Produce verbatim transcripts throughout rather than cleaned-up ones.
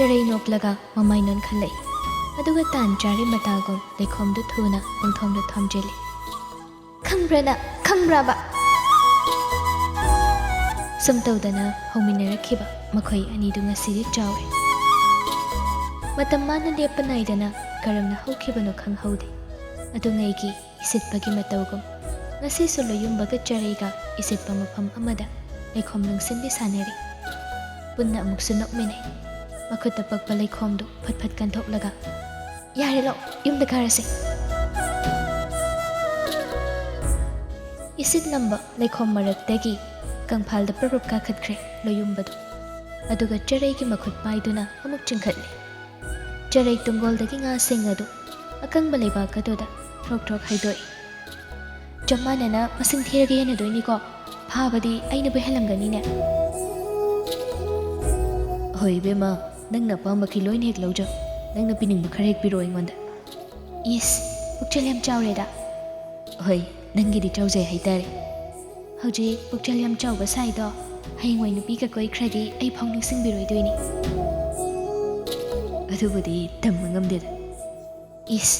ꯆꯔꯩ ꯅꯣꯛꯂꯒ ꯃꯃꯥꯏ ꯅꯣꯟꯈꯠꯂꯛꯏ꯫ ꯑꯗꯨꯒ ꯇꯥꯟ ꯆꯥꯔꯤ ꯃꯇꯥꯒꯨꯝ ꯂꯩꯈꯣꯝꯗꯨ ꯊꯨꯅ ꯄꯨꯡꯊꯣꯡꯗ ꯊꯣꯝꯖꯤꯜꯂꯤ꯫ "ꯈꯪꯕ꯭ꯔꯥ ꯅꯪ? ꯈꯪꯕ꯭ꯔꯥꯕ?" ꯁꯨꯝ ꯇꯧꯗꯅ ꯍꯧꯃꯤꯟꯅꯔꯛꯈꯤꯕ ꯃꯈꯣꯏ ꯑꯅꯤꯗꯨ ꯉꯁꯤꯗꯤ ꯆꯥꯎꯔꯦ꯫ ꯃꯇꯝ ꯃꯥꯅ ꯂꯦꯞꯄ ꯅꯥꯏꯗꯅ ꯀꯔꯝꯅ ꯍꯧꯈꯤꯕꯅꯣ ꯈꯪꯍꯧꯗꯦ꯫ ꯑꯗꯨꯉꯩꯒꯤ ꯏꯁꯤꯠꯄꯒꯤ ꯃꯇꯧꯒꯨꯝ ꯉꯁꯤꯁꯨ ꯂꯣꯌꯨꯝꯕꯒ ꯆꯔꯩꯒ ꯏꯁꯤꯠꯄ ꯃꯐꯝ ꯑꯃꯗ ꯂꯩꯈꯣꯝ ꯂꯪꯁꯤꯟꯕꯤ ꯁꯥꯟꯅꯔꯤ꯫ ꯄꯨꯟꯅ ꯑꯃꯨꯛꯁꯨ ꯅꯣꯛꯃꯤꯟꯅꯩ꯫ ꯃꯈꯨꯠꯇ ꯄꯛꯄ ꯂꯩꯈꯣꯝꯗꯨ ꯐꯠ ꯐꯠ ꯀꯟꯊꯣꯛꯂꯒ, "ꯌꯥꯔꯦ, ꯂꯥꯛꯑꯣ, ꯌꯨꯝꯗ ꯀꯥꯔꯁꯦ꯫" ꯏꯁꯤꯠꯂꯝꯕ ꯂꯩꯈꯣꯝ ꯃꯔꯛꯇꯒꯤ ꯀꯪꯐꯥꯜꯗ ꯄ꯭ꯔꯞ ꯄ꯭ꯔꯞ ꯀꯥꯈꯠꯈ꯭ꯔꯦ ꯂꯣꯌꯨꯝꯕꯗꯨ꯫ ꯑꯗꯨꯒ ꯆꯔꯩꯒꯤ ꯃꯈꯨꯠ ꯄꯥꯏꯗꯨꯅ ꯑꯃꯨꯛ ꯆꯤꯡꯈꯠꯂꯤ꯫ ꯆꯔꯩ ꯇꯨꯡꯒꯣꯜꯗꯒꯤ ꯉꯥꯁꯤꯡ ꯑꯗꯨ ꯑꯀꯪꯕ ꯂꯩꯕꯥꯛ ꯑꯗꯨꯗ ꯊ꯭ꯔꯣꯛ ꯊ꯭ꯔꯣꯛ ꯍꯩꯗꯣꯛꯏ꯫ "ꯆꯞ ꯃꯥꯟꯅꯅ ꯃꯁꯤꯡ ꯊꯤꯔꯒ ꯌꯦꯟꯅꯗꯣꯏꯅꯤꯀꯣ꯫ ꯐꯥꯕꯗꯤ ꯑꯩꯅꯕꯨ ꯍꯦꯜꯂꯝꯒꯅꯤꯅꯦ꯫" "ꯍꯣꯏ ꯏꯕꯦꯝꯃ, ꯅꯪꯅ ꯑꯄꯥꯝꯕꯈꯩ ꯂꯣꯏꯅ ꯍꯦꯛ ꯂꯧꯖꯧ꯫ ꯅꯪꯅ ꯄꯤꯅꯤꯡꯕ ꯈꯔ ꯍꯦꯛ ꯄꯤꯔꯛꯑꯣ ꯑꯩꯉꯣꯟꯗ꯫" "ꯏꯁ, ꯄꯨꯛꯆꯦꯜ ꯌꯥꯝ ꯆꯥꯎꯔꯦꯗ꯫" "ꯍꯣꯏ, ꯅꯪꯒꯤꯗꯤ ꯆꯥꯎꯖꯩ ꯍꯥꯏꯇꯥꯔꯦ꯫" "ꯍꯧꯖꯤꯛ ꯄꯨꯛꯆꯦꯜ ꯌꯥꯝ ꯆꯥꯎꯕ ꯁꯥꯏꯗꯣ, ꯍꯌꯦꯡꯋꯥꯏ ꯅꯨꯄꯤꯒ ꯀꯣꯏꯈ꯭ꯔꯗꯤ ꯑꯩ ꯐꯥꯎ ꯅꯤꯡꯁꯤꯡꯕꯤꯔꯣꯏꯗꯣꯏꯅꯤ꯫" "ꯑꯗꯨꯕꯨꯗꯤ ꯇꯝꯕ ꯉꯝꯗꯦꯗ꯫" "ꯏꯁ,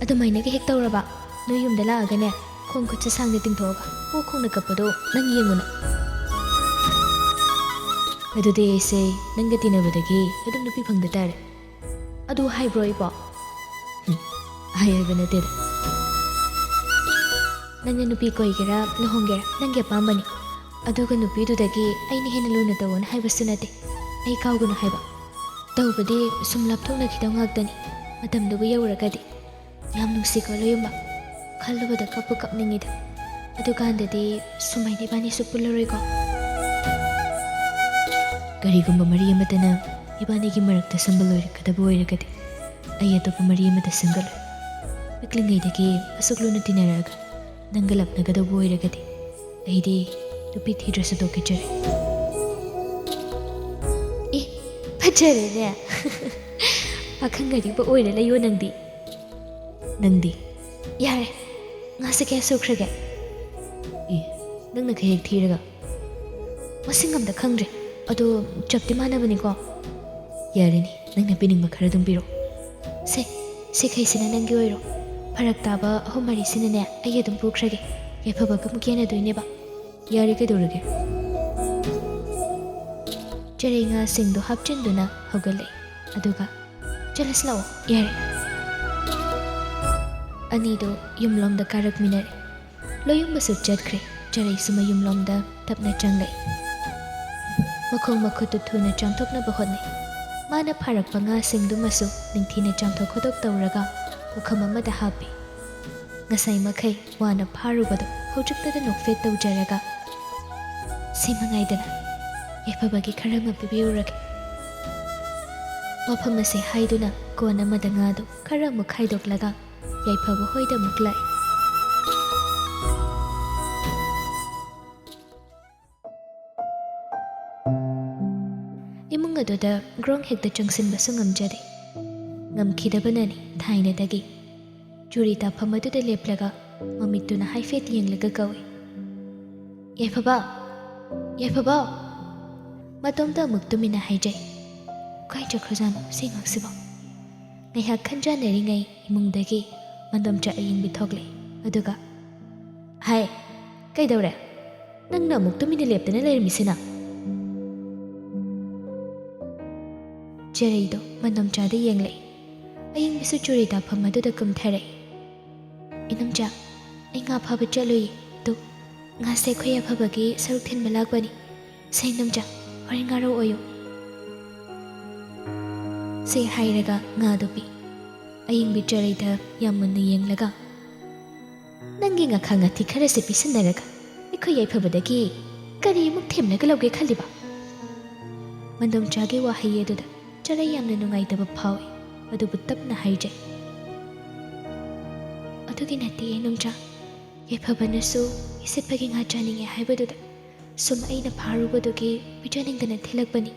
ꯑꯗꯨꯃꯥꯏꯅꯒ ꯍꯦꯛ ꯇꯧꯔꯕ? ꯅꯣꯏ ꯌꯨꯝꯗ ꯂꯥꯛꯑꯒꯅꯦ, ꯈꯣꯡ ꯈꯨꯠꯁꯦ ꯁꯥꯡꯅ ꯇꯤꯡꯊꯣꯛꯑꯒ ꯀꯣꯛ ꯈꯣꯡꯅ ꯀꯞꯄꯗꯣ ꯅꯪ ꯌꯦꯡꯉꯨꯅ꯫" "ꯑꯗꯨꯗꯤ ꯑꯩꯁꯦ ꯅꯪꯒ ꯇꯤꯟꯅꯕꯗꯒꯤ ꯑꯗꯨꯝ ꯅꯨꯄꯤ ꯐꯪꯗ ꯇꯥꯔꯦ꯫" "ꯑꯗꯨ ꯍꯥꯏꯕ꯭ꯔꯣ ꯑꯩꯕꯣ?" "ꯍꯨꯝ, ꯍꯥꯏ ꯍꯥꯏꯕ ꯅꯠꯇꯦꯗ꯫ ꯅꯪꯅ ꯅꯨꯄꯤ ꯀꯣꯏꯒꯦꯔꯥ ꯂꯨꯍꯣꯡꯒꯦꯔꯥ ꯅꯪꯒꯤ ꯑꯄꯥꯝꯕꯅꯤ꯫ ꯑꯗꯨꯒ ꯅꯨꯄꯤꯗꯨꯗꯒꯤ ꯑꯩꯅ ꯍꯦꯟꯅ ꯂꯨꯅ ꯇꯧꯋꯣꯅ ꯍꯥꯏꯕꯁꯨ ꯅꯠꯇꯦ꯫ ꯑꯩ ꯀꯥꯎꯒꯅꯨ ꯍꯥꯏꯕ꯫ ꯇꯧꯕꯗꯤ ꯁꯨꯝ ꯂꯥꯞꯊꯣꯛꯅꯈꯤꯗꯧ ꯉꯥꯛꯇꯅꯤ꯫ ꯃꯇꯝꯗꯨꯕꯨ ꯌꯧꯔꯒꯗꯤ꯫ ꯌꯥꯝ ꯅꯨꯡꯁꯤꯀꯣ ꯂꯣꯌꯨꯝꯕ꯫ ꯈꯜꯂꯨꯕꯗ ꯀꯞꯄꯨ ꯀꯞꯅꯤꯡꯉꯤꯗ꯫ ꯑꯗꯨꯀꯥꯟꯗꯗꯤ ꯁꯨꯃꯥꯏꯅ ꯏꯕꯥꯅꯤꯁꯨ ꯄꯨꯜꯂꯔꯣꯏꯀꯣ?" "ꯀꯔꯤꯒꯨꯝꯕ ꯃꯔꯤ ꯑꯃꯠꯇꯅ ꯏꯕꯥꯅꯤꯒꯤ ꯃꯔꯛꯇ ꯁꯝꯕ ꯂꯣꯏꯔꯛꯀꯗꯕ ꯑꯣꯏꯔꯒꯗꯤ, ꯑꯩ ꯑꯇꯣꯞꯄ ꯃꯔꯤ ꯑꯃꯠꯇ ꯁꯦꯝꯒꯠꯂꯣꯏ꯫ ꯄꯤꯛꯂꯤꯉꯩꯗꯒꯤ ꯑꯁꯨꯛ ꯂꯨꯅ ꯇꯤꯟꯅꯔꯛꯑꯒ ꯅꯪꯒ ꯂꯥꯞꯅꯒꯗꯧꯕ ꯑꯣꯏꯔꯒꯗꯤ, ꯑꯩꯗꯤ ꯅꯨꯄꯤ ꯊꯤꯗ꯭ꯔꯁꯨ ꯇꯣꯛꯀꯦ ꯆꯔꯩ꯫" "ꯑꯦ, ꯐꯖꯔꯦꯅꯦ꯫ ꯄꯥꯈꯪ ꯑꯔꯤꯕ ꯑꯣꯏꯔ ꯂꯩꯌꯣ ꯅꯪꯗꯤ꯫" "ꯅꯪꯗꯤ?" "ꯌꯥꯔꯦ, ꯉꯥꯁꯦ ꯀꯌꯥ ꯁꯨꯈ꯭ꯔꯒꯦ?" "ꯑꯦ, ꯅꯪꯅ ꯈꯩ ꯍꯦꯛ ꯊꯤꯔꯒ?" "ꯃꯁꯤꯡ ꯑꯝꯇ ꯈꯪꯗ꯭ꯔꯦ꯫ ꯑꯗꯣ ꯆꯞꯇꯤ ꯃꯥꯟꯅꯕꯅꯤꯀꯣ?" "ꯌꯥꯔꯦꯅꯦ, ꯅꯪꯅ ꯄꯤꯅꯤꯡꯕ ꯈꯔ ꯑꯗꯨꯝ ꯄꯤꯔꯣ꯫ ꯁꯦ, ꯁꯤꯈꯩꯁꯤꯅ ꯅꯪꯒꯤ ꯑꯣꯏꯔꯣ꯫ ꯐꯔꯛ ꯇꯥꯕ ꯑꯍꯨꯝ ꯃꯔꯤꯁꯤꯅꯅꯦ, ꯑꯩ ꯑꯗꯨꯝ ꯄꯨꯈ꯭ꯔꯒꯦ꯫ ꯌꯥꯏꯐꯕꯒ ꯑꯃꯨꯛ ꯌꯦꯟꯅꯗꯣꯏꯅꯦꯕ꯫ ꯌꯥꯔꯦ, ꯀꯩꯗꯧꯔꯒꯦ?" ꯆꯔꯩ ꯉꯥꯁꯤꯡꯗꯣ ꯍꯥꯞꯆꯤꯟꯗꯨꯅ ꯍꯧꯒꯠꯂꯛꯏ꯫ ꯑꯗꯨꯒ, "ꯆꯠꯂꯁꯤ ꯂꯥꯛꯑꯣ, ꯌꯥꯔꯦ꯫" ꯑꯅꯤꯗꯣ ꯌꯨꯝꯂꯣꯝꯗ ꯀꯥꯔꯛꯃꯤꯟꯅꯔꯦ꯫ ꯂꯣꯌꯨꯝꯕꯁꯨ ꯆꯠꯈ꯭ꯔꯦ꯫ ꯆꯔꯩꯁꯨ ꯃꯌꯨꯝꯂꯣꯝꯗ ꯇꯞꯅ ꯆꯪꯂꯛꯏ꯫ ꯃꯈꯣꯡ ꯃꯈꯨꯠꯇꯨ ꯊꯨꯅ ꯆꯥꯝꯊꯣꯛꯅꯕ ꯍꯣꯠꯅꯩ꯫ ꯃꯥꯅ ꯐꯥꯔꯛꯄ ꯉꯥꯁꯤꯡꯗꯨꯃꯁꯨ ꯅꯤꯡꯊꯤꯅ ꯆꯥꯝꯊꯣꯛ ꯈꯣꯠꯇꯣꯛ ꯇꯧꯔꯒ ꯄꯨꯈꯝ ꯑꯃꯗ ꯍꯥꯞꯄꯤ꯫ ꯉꯁꯥꯏ ꯃꯈꯩ ꯋꯥꯅ ꯐꯥꯔꯨꯕꯗꯣ ꯍꯧꯖꯤꯛꯇꯗ ꯅꯣꯛꯐꯦꯠ ꯇꯧꯖꯔꯒ, "ꯁꯤ ꯃꯉꯥꯏꯗꯅ, ꯌꯥꯏꯐꯕꯒꯤ ꯈꯔ ꯑꯃ ꯄꯤꯕꯤꯔꯨꯔꯒꯦ꯫" ꯋꯥꯐꯝ ꯑꯁꯤ ꯍꯥꯏꯗꯨꯅ ꯀꯣꯟ ꯑꯃꯗ ꯉꯥꯗꯨ ꯈꯔ ꯑꯃꯨꯛ ꯈꯥꯏꯗꯣꯛꯂꯒ ꯌꯥꯏꯐꯕ ꯍꯣꯏꯗ ꯑꯃꯨꯛ ꯂꯥꯛꯏ꯫ ꯏꯃꯨꯡ ꯑꯗꯨꯗ ꯒ꯭ꯔꯣꯡ ꯍꯦꯛꯇ ꯆꯪꯁꯤꯟꯕꯁꯨ ꯉꯝꯖꯗꯦ꯫ ꯉꯝꯈꯤꯗꯕꯅꯅꯤ ꯊꯥꯏꯅꯗꯒꯤ꯫ ꯆꯨꯔꯤ ꯇꯥꯐꯝ ꯑꯗꯨꯗ ꯂꯦꯞꯂꯒ ꯃꯃꯤꯠꯇꯨꯅ ꯍꯥꯏꯐꯦꯠ ꯌꯦꯡꯂꯒ ꯀꯧꯏ, "ꯌꯥꯏꯐꯕ! ꯌꯥꯏꯐꯕ!" ꯃꯇꯣꯝꯇ ꯑꯃꯨꯛ ꯇꯨꯃꯤꯟꯅ ꯍꯥꯏꯖꯩ꯫ ꯀꯥꯏ ꯆꯠꯈ꯭ꯔꯖꯥꯠꯅꯣ ꯁꯤ ꯑꯉꯥꯡꯁꯤꯕꯣ? ꯉꯥꯏꯍꯥꯛ ꯈꯟꯖꯥꯟꯅꯔꯤꯉꯩ ꯏꯃꯨꯡꯗꯒꯤ ꯃꯟꯗꯣꯝꯆꯥ ꯑꯌꯤꯡꯕꯤ ꯊꯣꯛꯂꯛꯏ꯫ ꯑꯗꯨꯒ, "ꯍꯥꯏ, ꯀꯩꯗꯧꯔꯦ? ꯅꯪꯅ ꯑꯃꯨꯛ ꯇꯨꯃꯤꯟꯅ ꯂꯦꯞꯇꯅ ꯂꯩꯔꯝꯃꯤꯁꯤꯅ?" ꯆꯦꯔꯩꯗꯣ ꯃꯟꯗꯣꯝꯆꯥꯗ ꯌꯦꯡꯂꯛꯏ꯫ ꯑꯌꯤꯡꯕꯤꯁꯨ ꯆꯨꯔꯤ ꯇꯥꯐꯝ ꯑꯗꯨꯗ ꯀꯨꯝꯊꯔꯛꯏ꯫ "ꯏꯅꯝꯆꯥ, ꯑꯩ ꯉꯥ ꯐꯥꯕ ꯆꯠꯂꯨꯏ꯫ ꯇꯨ, ꯉꯥꯁꯦ ꯑꯩꯈꯣꯏ ꯑꯐꯕꯒꯤ ꯁꯔꯨꯛ ꯊꯤꯟꯕ ꯂꯥꯛꯄꯅꯤ꯫ ꯁꯦ ꯏꯅꯝꯆꯥ, ꯍꯣꯔꯦꯟ ꯉꯥꯔꯧ ꯑꯣꯏꯌꯨ꯫" ꯁꯦ ꯍꯥꯏꯔꯒ ꯉꯥꯗꯨ ꯄꯤ꯫ ꯑꯌꯤꯡꯕꯤ ꯆꯦꯔꯩꯗ ꯌꯥꯝ ꯃꯨꯟꯅ ꯌꯦꯡꯂꯒ, "ꯅꯪꯒꯤ ꯉꯥꯈꯥ ꯉꯥꯊꯤ ꯈꯔꯁꯦ ꯄꯤꯁꯤꯟꯅꯔꯒ ꯑꯩꯈꯣꯏ ꯌꯥꯏꯐꯕꯗꯒꯤ ꯀꯔꯤ ꯑꯃꯨꯛ ꯊꯦꯝꯂꯒ ꯂꯧꯒꯦ ꯈꯜꯂꯤꯕ?" ꯃꯟꯗꯣꯝꯆꯥꯒꯤ ꯋꯥꯍꯩ ꯑꯗꯨꯗ ꯆꯦꯔꯩ ꯌꯥꯝꯅ ꯅꯨꯡꯉꯥꯏꯇꯕ ꯐꯥꯎꯏ, ꯑꯗꯨꯕꯨ ꯇꯞꯅ ꯍꯥꯏꯖꯩ, "ꯑꯗꯨꯒꯤ ꯅꯠꯇꯦ ꯏꯅꯝꯆꯥ, ꯌꯥꯏꯐꯕꯅꯁꯨ ꯏꯁꯤꯠꯄꯒꯤ ꯉꯥ ꯆꯥꯅꯤꯡꯉꯦ ꯍꯥꯏꯕꯗꯨꯗ ꯁꯨꯝ ꯑꯩꯅ ꯐꯥꯔꯨꯕꯗꯨꯒꯤ ꯄꯤꯖꯅꯤꯡꯗꯅ ꯊꯤꯜꯂꯛꯄꯅꯤ꯫"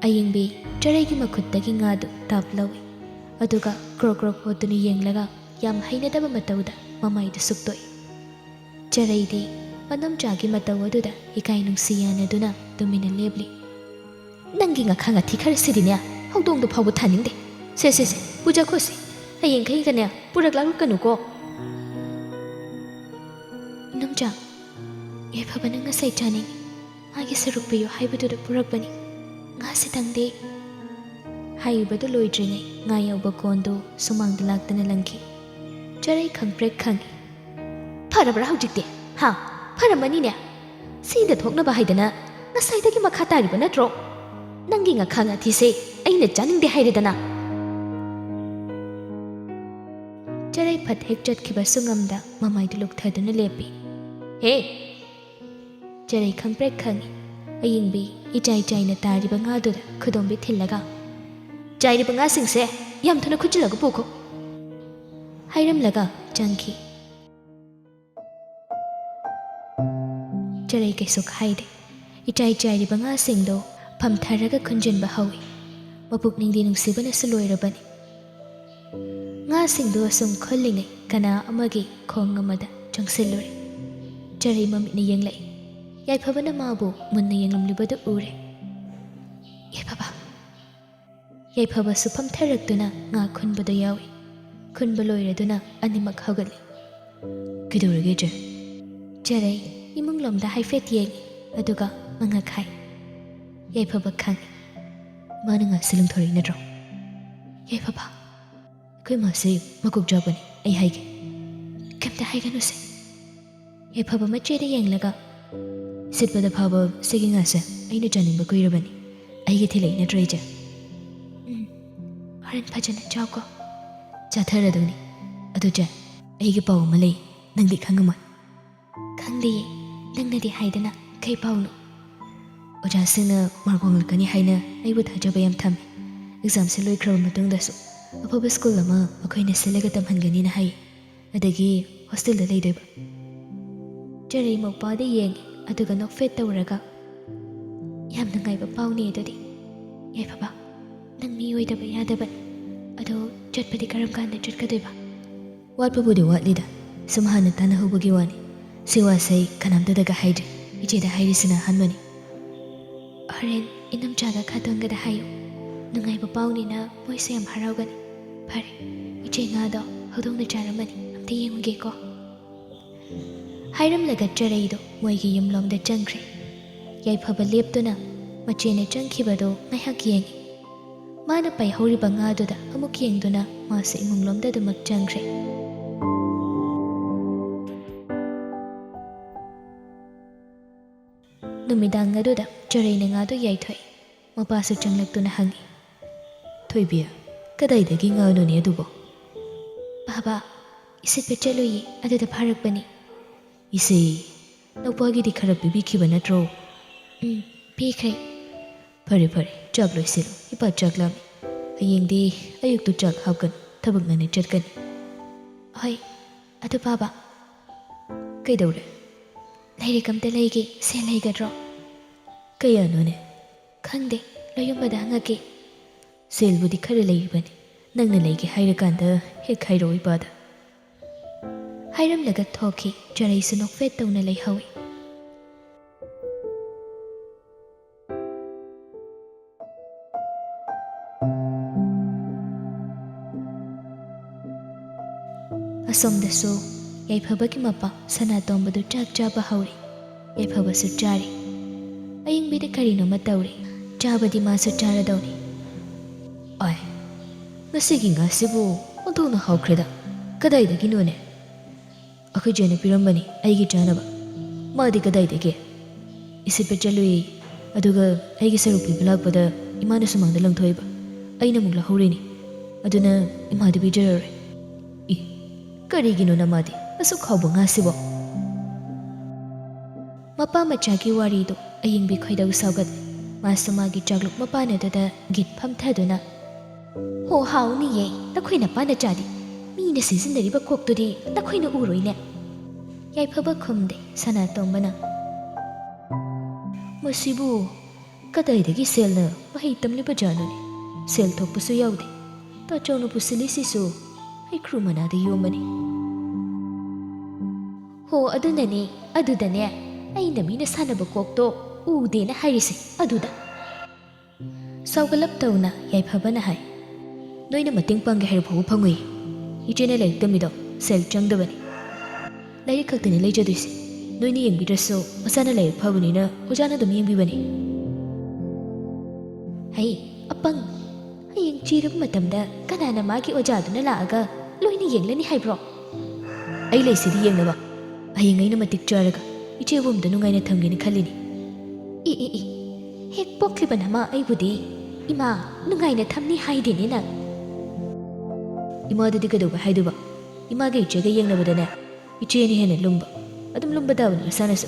ꯑꯌꯤꯡꯕꯤ ꯆꯦꯔꯩꯒꯤ ꯃꯈꯨꯠꯇꯒꯤ ꯉꯥꯗꯨ ꯇꯥꯞ ꯂꯧꯏ, ꯑꯗꯨꯒ ꯀ꯭ꯔꯣꯛ ꯀ꯭ꯔꯣꯛ ꯑꯣꯠꯇꯨꯅ ꯌꯦꯡꯂꯒ ꯌꯥꯝ ꯍꯩꯅꯗꯕ ꯃꯇꯧꯗ ꯃꯃꯥꯏꯗꯨ ꯁꯨꯛꯇꯣꯛꯏ꯫ ꯆꯦꯔꯩꯗꯤ ꯃꯟꯗꯣꯝꯆꯥꯒꯤ ꯃꯇꯧ ꯑꯗꯨꯗ ꯏꯀꯥꯏ ꯅꯨꯡꯁꯤ ꯌꯥꯅꯗꯨꯅ ꯇꯨꯃꯤꯟꯅ ꯂꯦꯞꯂꯤ꯫ ꯅꯪꯒꯤ ꯉꯥꯈꯥ ꯉꯥꯊꯤ ꯈꯔꯁꯤꯗꯤꯅꯦ, ꯍꯧꯗꯣꯡꯗꯣ ꯐꯥꯎꯕ ꯊꯥꯅꯤꯡꯗꯦ꯫ ꯁꯦ, ꯁꯦ, ꯁꯦ, ꯄꯨꯖꯈꯣꯁꯦ꯫ ꯍꯌꯦꯡꯈꯩꯒꯅꯦ, ꯄꯨꯔꯛꯂꯛꯀꯅꯨꯀꯣ꯫ ꯏꯅꯝꯆꯥ, ꯌꯥꯏꯐꯕꯅ ꯉꯁꯥꯏ ꯆꯥꯅꯤꯡꯉꯤ꯫ ꯃꯥꯒꯤ ꯁꯔꯨꯛ ꯄꯤꯌꯨ ꯍꯥꯏꯕꯗꯨꯗ ꯄꯨꯔꯛꯄꯅꯤ꯫ ꯉꯥꯁꯦ ꯇꯪꯗꯦ꯫ ꯍꯥꯏꯔꯤꯕꯗꯨ ꯂꯣꯏꯗ꯭ꯔꯤꯉꯩ ꯉꯥ ꯌꯥꯎꯕ ꯀꯣꯟꯗꯨ ꯁꯨꯃꯥꯡꯗ ꯂꯥꯛꯇꯨꯅ ꯂꯪꯈꯤ꯫ ꯆꯔꯩ ꯈꯪꯄ꯭ꯔꯦꯛ ꯈꯪꯉꯤ꯫ "ꯐꯔꯕ꯭ꯔꯥ ꯍꯧꯖꯤꯛꯇꯤ? ꯍꯥ? ꯐꯔꯝꯃꯅꯤꯅꯦ? ꯁꯤꯗ ꯊꯣꯛꯅꯕ ꯍꯥꯏꯗꯅ ꯉꯁꯥꯏꯗꯒꯤ ꯃꯈꯥ ꯇꯥꯔꯤꯕ ꯅꯠꯇ꯭ꯔꯣ? ꯅꯪꯒꯤ ꯉꯥꯈꯥ ꯉꯥꯊꯤꯁꯦ ꯑꯩꯅ ꯆꯥꯅꯤꯡꯗꯦ ꯍꯥꯏꯔꯦꯗꯅ?" ꯆꯔꯩ ꯐꯠ ꯍꯦꯛ ꯆꯠꯈꯤꯕꯁꯨ ꯉꯝꯗ ꯃꯃꯥꯏꯗꯨ ꯂꯨꯛꯊꯗꯨꯅ ꯂꯦꯞꯄꯤ꯫ "ꯍꯦ!" ꯆꯔꯩ ꯈꯪꯄ꯭ꯔꯦꯛ ꯈꯪꯉꯤ꯫ ꯑꯌꯤꯡꯕꯤ ꯏꯆꯥꯏ ꯆꯥꯏꯅ ꯇꯥꯔꯤꯕ ꯉꯥꯗꯨꯗ ꯈꯨꯗꯣꯝꯕꯤ ꯊꯤꯜꯂꯒ, "ꯆꯥꯏꯔꯤꯕ ꯉꯥꯁꯤꯡꯁꯦ ꯌꯥꯝ ꯊꯨꯅ ꯈꯨꯠꯆꯤꯜꯂꯒ ꯄꯨꯈꯣ" ꯍꯥꯏꯔꯝꯂꯒ ꯆꯪꯈꯤ꯫ ꯆꯔꯩ ꯀꯩꯁꯨ ꯍꯥꯏꯗꯦ꯫ ꯏꯆꯥꯏ ꯆꯥꯏꯔꯤꯕ ꯉꯥꯁꯤꯡꯗꯣ ꯐꯝꯊꯔꯒ ꯈꯨꯟꯖꯤꯟꯕ ꯍꯧꯏ꯫ ꯃꯄꯨꯛꯅꯤꯡꯗꯤ ꯅꯨꯡꯁꯤꯕꯅꯁꯨ ꯂꯣꯏꯔꯕꯅꯤ꯫ ꯉꯥꯁꯤꯡꯗꯨ ꯑꯁꯨꯝ ꯈꯨꯜꯂꯤꯉꯩ ꯀꯅꯥ ꯑꯃꯒꯤ ꯈꯣꯡ ꯑꯃꯗ ꯆꯪꯁꯤꯜꯂꯨꯔꯦ꯫ ꯆꯔꯩ ꯃꯃꯤꯠꯅ ꯌꯦꯡꯂꯛꯏ꯫ ꯌꯥꯏꯐꯕꯅ ꯃꯥꯕꯨ ꯃꯨꯟꯅ ꯌꯦꯡꯂꯝꯂꯤꯕꯗꯨ ꯎꯔꯦ꯫ "ꯌꯥꯏꯐꯕ!" ꯌꯥꯏꯐꯕꯁꯨ ꯐꯝꯊꯔꯛꯇꯨꯅ ꯉꯥ ꯈꯨꯟꯕꯗꯨ ꯌꯥꯎꯏ꯫ ꯈꯨꯟꯕ ꯂꯣꯏꯔꯗꯨꯅ ꯑꯅꯤꯃꯛ ꯍꯧꯒꯠꯂꯤ꯫ "ꯀꯩꯗꯧꯔꯒꯦ, ꯏꯆꯦ?" ꯆꯔꯩ ꯏꯃꯨꯡꯂꯣꯝꯗ ꯍꯥꯏꯐꯦꯠ ꯌꯦꯡꯏ, ꯑꯗꯨꯒ ꯃꯉꯛ ꯍꯥꯏ꯫ ꯌꯥꯏꯐꯕ ꯈꯪꯏ꯫ "ꯃꯥꯅ ꯉꯥꯁꯤ ꯂꯪꯊꯣꯔꯛꯏ ꯅꯠꯇ꯭ꯔꯣ?" ꯌꯥꯏꯐꯕ꯫ "ꯑꯩꯈꯣꯏ ꯃꯥꯁꯤ ꯃꯀꯣꯛ ꯆꯥꯛꯄꯅꯤ, ꯑꯩ ꯍꯥꯏꯒꯦ꯫" "ꯀꯩꯝꯇ ꯍꯥꯏꯒꯅꯨꯁꯦ꯫" ꯌꯥꯏꯐꯕ ꯃꯆꯦꯗ ꯌꯦꯡꯂꯒ, "ꯁꯤꯠꯄꯗ ꯐꯥꯕ ꯁꯤꯒꯤ ꯉꯥꯁꯦ ꯑꯩꯅ ꯆꯥꯅꯤꯡꯕ ꯀꯨꯏꯔꯕꯅꯤ꯫ ꯑꯩꯒꯤ ꯊꯤꯜꯂꯛꯏ ꯅꯠꯇ꯭ꯔꯣ, ꯏꯆꯦ?" "ꯎꯝ, ꯍꯣꯔꯦꯟ ꯐꯖꯅ ꯆꯥꯎꯀꯣ꯫" "ꯆꯥꯊꯔꯗꯧꯅꯤ꯫ ꯑꯗꯨ ꯆꯦ, ꯑꯩꯒꯤ ꯄꯥꯎ ꯑꯃ ꯂꯩ, ꯅꯪꯗꯤ ꯈꯪꯉꯝꯃꯣꯏ꯫" "ꯈꯪꯗꯤꯌꯦ, ꯅꯪꯅꯗꯤ ꯍꯥꯏꯗꯅ, ꯀꯩ ꯄꯥꯎꯅꯣ?" "ꯑꯣꯖꯥꯁꯤꯡꯅ ꯃꯥꯔꯛ ꯋꯥꯡꯂꯛꯀꯅꯤ ꯍꯥꯏꯅ ꯑꯩꯕꯨ ꯊꯥꯖꯕ ꯌꯥꯝ ꯊꯝꯃꯤ꯫ ꯑꯦꯛꯖꯥꯝꯁꯦ ꯂꯣꯏꯈ꯭ꯔꯕ ꯃꯇꯨꯡꯗꯁꯨ ꯑꯐꯕ ꯁ꯭ꯀꯨꯜ ꯑꯃ ꯃꯈꯣꯏꯅ ꯁꯤꯜꯂꯒ ꯇꯝꯍꯟꯒꯅꯤꯅ ꯍꯥꯏ꯫ ꯑꯗꯒꯤ ꯍꯣꯁꯇꯦꯜꯗ ꯂꯩꯗꯣꯏꯕ꯫" ꯆꯔꯩ ꯃꯧꯄꯥꯗ ꯌꯦꯡꯉꯤ, ꯑꯗꯨꯒ ꯅꯣꯛꯐꯦꯠ ꯇꯧꯔꯒ, "ꯌꯥꯝ ꯅꯨꯡꯉꯥꯏꯕ ꯄꯥꯎꯅꯦ ꯑꯗꯨꯗꯤ꯫ ꯌꯥꯏꯐꯕ, ꯅꯪ ꯃꯤ ꯑꯣꯏꯗꯕ ꯌꯥꯗꯕꯅꯤ꯫ ꯑꯗꯣ ꯆꯠꯄꯗꯤ ꯀꯔꯝ ꯀꯥꯟꯗ ꯆꯠꯀꯗꯣꯏꯕ?" "ꯋꯥꯠꯄꯕꯨꯗꯤ ꯋꯥꯠꯂꯤꯗ, ꯁꯨꯝ ꯍꯥꯟꯅ ꯇꯥꯟꯅꯍꯧꯕꯒꯤ ꯋꯥꯅꯤ꯫ ꯁꯤ ꯋꯥꯁꯦ ꯑꯩ ꯀꯅꯥꯝꯇꯗꯒ ꯍꯥꯏꯗ꯭ꯔꯤ, ꯏꯆꯦꯗ ꯍꯥꯏꯔꯤꯁꯤꯅ ꯑꯍꯥꯟꯕꯅꯤ꯫" "ꯍꯣꯔꯦꯟ "ꯏꯅꯝꯆꯥꯒ ꯈꯥꯇꯣꯟꯒꯗ ꯍꯥꯏꯌꯨ꯫ ꯅꯨꯡꯉꯥꯏꯕ ꯄꯥꯎꯅꯤꯅ ꯃꯣꯏꯁꯨ ꯌꯥꯝ ꯍꯔꯥꯎꯒꯅꯤ꯫ ꯐꯔꯦ, ꯏꯆꯦ ꯉꯥꯗꯣ ꯍꯧꯗꯣꯡꯅ ꯆꯥꯔꯝꯃꯅꯤ, ꯑꯝꯇ ꯌꯦꯡꯉꯨꯒꯦꯀꯣ꯫" ꯍꯥꯏꯔꯝꯂꯒ ꯆꯔꯩꯗꯣ ꯃꯣꯏꯒꯤ ꯌꯨꯝꯂꯣꯝꯗ ꯆꯪꯈ꯭ꯔꯦ꯫ ꯌꯥꯏꯐꯕ ꯂꯦꯞꯇꯨꯅ ꯃꯆꯦꯅ ꯆꯪꯈꯤꯕꯗꯨ ꯉꯥꯏꯍꯥꯛ ꯌꯦꯡꯉꯤ꯫ ꯃꯥꯅ ꯄꯥꯏꯍꯧꯔꯤꯕ ꯉꯥꯗꯨꯗ ꯑꯃꯨꯛ ꯌꯦꯡꯗꯨꯅ ꯃꯥꯁꯨ ꯏꯃꯨꯡꯂꯣꯝꯗ ꯑꯗꯨꯃꯛ ꯆꯪꯈ꯭ꯔꯦ꯫ ꯅꯨꯃꯤꯗꯥꯡ ꯑꯗꯨꯗ ꯆꯔꯩꯅ ꯉꯥꯗꯨ ꯌꯥꯏꯊꯣꯛꯏ꯫ ꯃꯄꯥꯁꯨ ꯆꯪꯂꯛꯇꯨꯅ ꯍꯪꯉꯤ, "ꯊꯣꯏꯕꯤ, ꯀꯗꯥꯏꯗꯒꯤ ꯉꯥꯅꯣꯅꯦ ꯑꯗꯨꯕꯣ?" "ꯕꯥꯕꯥ, ꯏꯁꯤꯠꯄ ꯆꯠꯂꯨꯏꯌꯦ, ꯑꯗꯨꯗ ꯐꯥꯔꯛꯄꯅꯤ꯫" "ꯏꯁꯦ, ꯅꯧꯄꯥꯒꯤꯗꯤ ꯈꯔ ꯄꯤꯕꯤꯈꯤꯕ ꯅꯠꯇ꯭ꯔꯣ?" "ꯎꯝ, ꯄꯤꯈ꯭ꯔꯦ꯫" "ꯐꯔꯦ ꯐꯔꯦ, ꯆꯥꯛ ꯂꯣꯏꯁꯤꯜꯂꯨ, ꯏꯄꯥ ꯆꯥꯛ ꯂꯥꯝꯃꯤ꯫ ꯍꯌꯦꯡꯗꯤ ꯑꯌꯨꯛꯇꯨ ꯆꯥꯛ ꯍꯥꯞꯀꯅꯨ, ꯊꯕꯛ ꯉꯟꯅ ꯆꯠꯀꯅꯤ꯫" "ꯍꯣꯏ, ꯑꯗꯨ ꯕꯥꯕꯥ꯫" "ꯀꯩꯗꯧꯔꯦ?" "ꯂꯥꯏꯔꯤꯛ ꯑꯝꯇ ꯂꯩꯒꯦ, ꯁꯦꯜ ꯂꯩꯒꯗ꯭ꯔꯣ?" "ꯀꯌꯥꯅꯣꯅꯦ?" "ꯈꯪꯗꯦ, ꯂꯣꯌꯨꯝꯕꯗ ꯍꯪꯉꯛꯀꯦ꯫" "ꯁꯦꯜꯕꯨꯗꯤ ꯈꯔ ꯂꯩꯔꯤꯕꯅꯤ, ꯅꯪꯅ ꯂꯩꯒꯦ ꯍꯥꯏꯔꯀꯥꯟꯗ ꯍꯦꯛ ꯍꯥꯏꯔꯛꯑꯣ ꯏꯄꯥꯗ꯫" ꯍꯥꯏꯔꯝꯂꯒ ꯊꯣꯛꯈꯤ꯫ ꯆꯔꯩꯁꯨ ꯅꯣꯛꯐꯦꯠ ꯇꯧꯅ ꯂꯩꯍꯧꯏ꯫ ꯑꯁꯣꯝꯗꯁꯨ ꯌꯥꯏꯐꯕꯒꯤ ꯃꯄꯥ ꯁꯅꯥꯇꯣꯝꯕꯗꯨ ꯆꯥꯛ ꯆꯥꯕ ꯍꯧꯔꯦ꯫ ꯌꯥꯏꯐꯕꯁꯨ ꯆꯥꯔꯦ꯫ ꯑꯌꯤꯡꯕꯤꯗ ꯀꯔꯤꯅꯣꯃ ꯇꯧꯔꯦ꯫ ꯆꯥꯕꯗꯤ ꯃꯥꯁꯨ ꯆꯥꯔꯗꯧꯅꯤ꯫ "ꯑꯥꯏ, ꯉꯁꯤꯒꯤ ꯉꯥꯁꯤꯕꯨ ꯑꯣꯟꯊꯣꯛꯅ ꯍꯥꯎꯈ꯭ꯔꯦꯗ꯫ ꯀꯗꯥꯏꯗꯒꯤꯅꯣꯅꯦ?" "ꯑꯩꯈꯣꯏ ꯆꯦꯅ ꯄꯤꯔꯝꯕꯅꯤ ꯑꯩꯒꯤ ꯆꯥꯅꯕ꯫" "ꯃꯥꯗꯤ ꯀꯗꯥꯏꯗꯒꯤ?" "ꯏꯁꯤꯠꯄ ꯆꯠꯂꯨꯏ, ꯑꯗꯨꯒ ꯑꯩꯒꯤ ꯁꯔꯨꯛ ꯄꯤꯕ ꯂꯥꯛꯄꯗ ꯏꯃꯥꯅ ꯁꯨꯃꯥꯡꯗ ꯂꯪꯊꯣꯛꯏꯕ꯫ ꯑꯩꯅ ꯑꯃꯨꯛ ꯂꯧꯍꯧꯔꯤꯅꯤ꯫ ꯑꯗꯨꯅ ꯏꯃꯥꯗ ꯄꯤꯖꯔꯔꯣꯏ꯫" "ꯏ, ꯀꯔꯤꯒꯤꯅꯣ ꯅꯃꯥꯗꯤ ꯑꯁꯨꯛ ꯍꯥꯎꯕ ꯉꯥꯁꯤꯕꯣ?" ꯃꯄꯥ ꯃꯆꯥꯒꯤ ꯋꯥꯔꯤꯗꯣ ꯑꯌꯤꯡꯕꯤ ꯈꯣꯏꯗꯧ ꯁꯥꯎꯒꯠꯂꯦ꯫ ꯃꯥꯁꯨ ꯃꯥꯒꯤ ꯆꯥꯛꯂꯨꯛ ꯃꯄꯥꯟ ꯑꯗꯨꯗ ꯒꯤꯠ ꯐꯝꯊꯗꯨꯅ, "ꯍꯣ, ꯍꯥꯎꯅꯤꯌꯦ, ꯅꯈꯣꯏ ꯅꯄꯥꯅ ꯆꯥꯗꯤ꯫ ꯃꯤꯅ ꯁꯤꯖꯤꯟꯅꯔꯤꯕ ꯀꯣꯛꯇꯨꯗꯤ ꯅꯈꯣꯏꯅ ꯎꯔꯣꯏꯅꯦ꯫" ꯌꯥꯏꯐꯕ ꯈꯨꯝꯗꯦ꯫ ꯁꯅꯥꯇꯣꯝꯕꯅ, "ꯃꯁꯤꯕꯨ ꯀꯗꯥꯏꯗꯒꯤ ꯁꯦꯜꯅ ꯃꯍꯩ ꯇꯝꯂꯤꯕꯖꯥꯠꯅꯣꯅꯦ? ꯁꯦꯜ ꯊꯣꯛꯄꯁꯨ ꯌꯥꯎꯗꯦ꯫ ꯇꯥꯆꯧꯅ ꯄꯨꯁꯤꯜꯂꯤꯁꯤꯁꯨ ꯍꯩꯀ꯭ꯔꯨ ꯃꯅꯥꯗ ꯌꯣꯝꯕꯅꯤ꯫" "ꯍꯣ, ꯑꯗꯨꯅꯅꯦ, ꯑꯗꯨꯗꯅꯦ ꯑꯩꯅ ꯃꯤꯅ ꯁꯥꯟꯅꯕ ꯀꯣꯛꯇꯣ ꯎꯗꯦꯅ ꯍꯥꯏꯔꯤꯁꯦ, ꯑꯗꯨꯗ꯫ ꯁꯥꯎꯒꯠꯂꯞ ꯇꯧꯅ ꯌꯥꯏꯐꯕꯅ ꯍꯥꯏ, "ꯅꯣꯏꯅ ꯃꯇꯦꯡ ꯄꯥꯡꯒꯦ ꯍꯥꯏꯔ ꯐꯥꯎꯕ ꯐꯪꯉꯣꯏ꯫ ꯏꯆꯦꯅ ꯂꯥꯏꯔꯤꯛ ꯇꯝꯃꯤꯗꯣ ꯁꯦꯜ ꯆꯪꯗꯕꯅꯤ꯫ ꯂꯥꯏꯔꯤꯛ ꯈꯛꯇꯅꯤ ꯂꯩꯖꯗꯣꯏꯁꯦ꯫ ꯅꯣꯏꯅ ꯌꯦꯡꯕꯤꯗ꯭ꯔꯁꯨ ꯃꯁꯥꯅ ꯂꯥꯏꯔꯤꯛ ꯐꯕꯅꯤꯅ ꯑꯣꯖꯥꯅ ꯑꯗꯨꯝ ꯌꯦꯡꯕꯤꯕꯅꯤ꯫" ꯍꯩ, ꯑꯄꯪ! ꯍꯌꯦꯡ ꯆꯤꯔꯕ ꯃꯇꯝꯗ ꯀꯅꯥꯅ ꯃꯥꯒꯤ ꯑꯣꯖꯥꯗꯨꯅ ꯂꯥꯛꯑꯒ ꯂꯣꯏꯅ ꯌꯦꯡꯂꯅꯤ ꯍꯥꯏꯕ꯭ꯔꯣ? ꯑꯩ ꯂꯩꯁꯤꯗꯤ ꯌꯦꯡꯅꯕ꯫ ꯍꯌꯦꯡ ꯑꯩꯅ ꯃꯇꯤꯛ ꯆꯥꯔꯒ ꯏꯆꯦꯕꯨ ꯑꯝꯇ ꯅꯨꯡꯉꯥꯏꯅ ꯊꯝꯒꯦꯅ ꯈꯜꯂꯤꯅꯤ꯫ E, E, E! ꯍꯦꯛ ꯄꯣꯛꯂꯤꯕ ꯅꯃꯥ ꯑꯩꯕꯨꯗꯤ ꯏꯃꯥ ꯅꯨꯡꯉꯥꯏꯅ ꯊꯝꯅꯤ ꯍꯥꯏꯗꯦꯅꯦ ꯅꯪ꯫ ꯏꯃꯥꯗꯗꯤ ꯀꯩꯗꯧꯕ ꯍꯥꯏꯗꯣꯏꯕ? ꯏꯃꯥꯒ ꯏꯆꯦꯒ ꯌꯦꯡꯅꯕꯗꯅꯦ, ꯏꯆꯦꯅ ꯍꯦꯟꯅ ꯂꯨꯝꯕ꯫ ꯑꯗꯨꯝ ꯂꯨꯝꯕ ꯇꯥꯕꯅꯤ ꯃꯁꯥꯅꯁꯨ꯫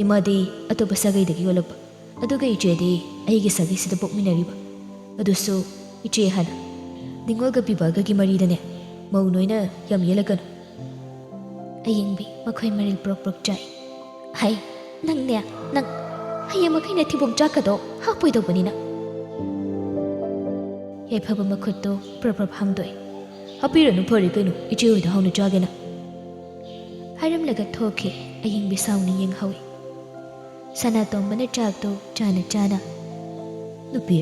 ꯏꯃꯥꯗꯤ ꯑꯇꯣꯞꯄ ꯁꯥꯒꯩꯗꯒꯤ ꯑꯣꯜꯂꯛꯄ꯫ ꯑꯗꯨꯒ ꯏꯆꯦꯗꯤ ꯑꯩꯒꯤ ꯁꯥꯒꯩꯁꯤꯗ ꯄꯣꯛꯃꯤꯟꯅꯔꯤꯕ꯫ ꯑꯗꯨꯁꯨ ꯏꯆꯦ ꯍꯥꯟꯅ꯫ ꯅꯤꯉꯣꯜꯒ ꯄꯤꯕꯥꯒꯒꯤ ꯃꯔꯤꯗꯅꯦ, ꯃꯧ ꯅꯣꯏꯅ ꯌꯥꯝ ꯌꯦꯠꯂꯛꯀꯅꯨ꯫ ꯑꯌꯤꯡꯕꯤ ꯃꯈꯣꯏ ꯃꯔꯤꯜ ꯄ꯭ꯔꯣꯛ ꯄ꯭ꯔꯣꯛ ꯆꯥꯏ꯫ ꯍꯩ, ꯅꯪꯅꯦ, ꯅꯪ꯫ ꯍꯌꯦꯡ ꯃꯈꯩꯅ ꯊꯤꯕꯣꯡ ꯆꯥꯛꯀꯗꯣ ꯍꯥꯞꯄꯣꯏꯗꯧꯕꯅꯤꯅ꯫ ꯌꯥꯏꯐꯕ ꯃꯈꯨꯠꯇꯣ ꯄ꯭ꯔꯞ ꯄ꯭ꯔꯞ ꯍꯥꯝꯗꯣꯛꯏ꯫ "ꯍꯥꯞꯄꯤꯔꯅꯨ, ꯐꯔꯦ ꯀꯩꯅꯣ, ꯏꯆꯦ ꯍꯣꯏꯗ ꯍꯥꯎꯅ ꯆꯥꯒꯦꯅ꯫" ꯍꯥꯏꯔꯝꯂꯒ ꯊꯣꯛꯈꯤ꯫ ꯑꯌꯤꯡꯕꯤ ꯁꯥꯎꯅ ꯌꯦꯡꯍꯧꯏ꯫ ꯁꯅꯥꯇꯣꯝꯕꯅ ꯆꯥꯛꯇꯣ ꯆꯥꯅ ꯆꯥꯅ, "ꯅꯨꯄꯤ,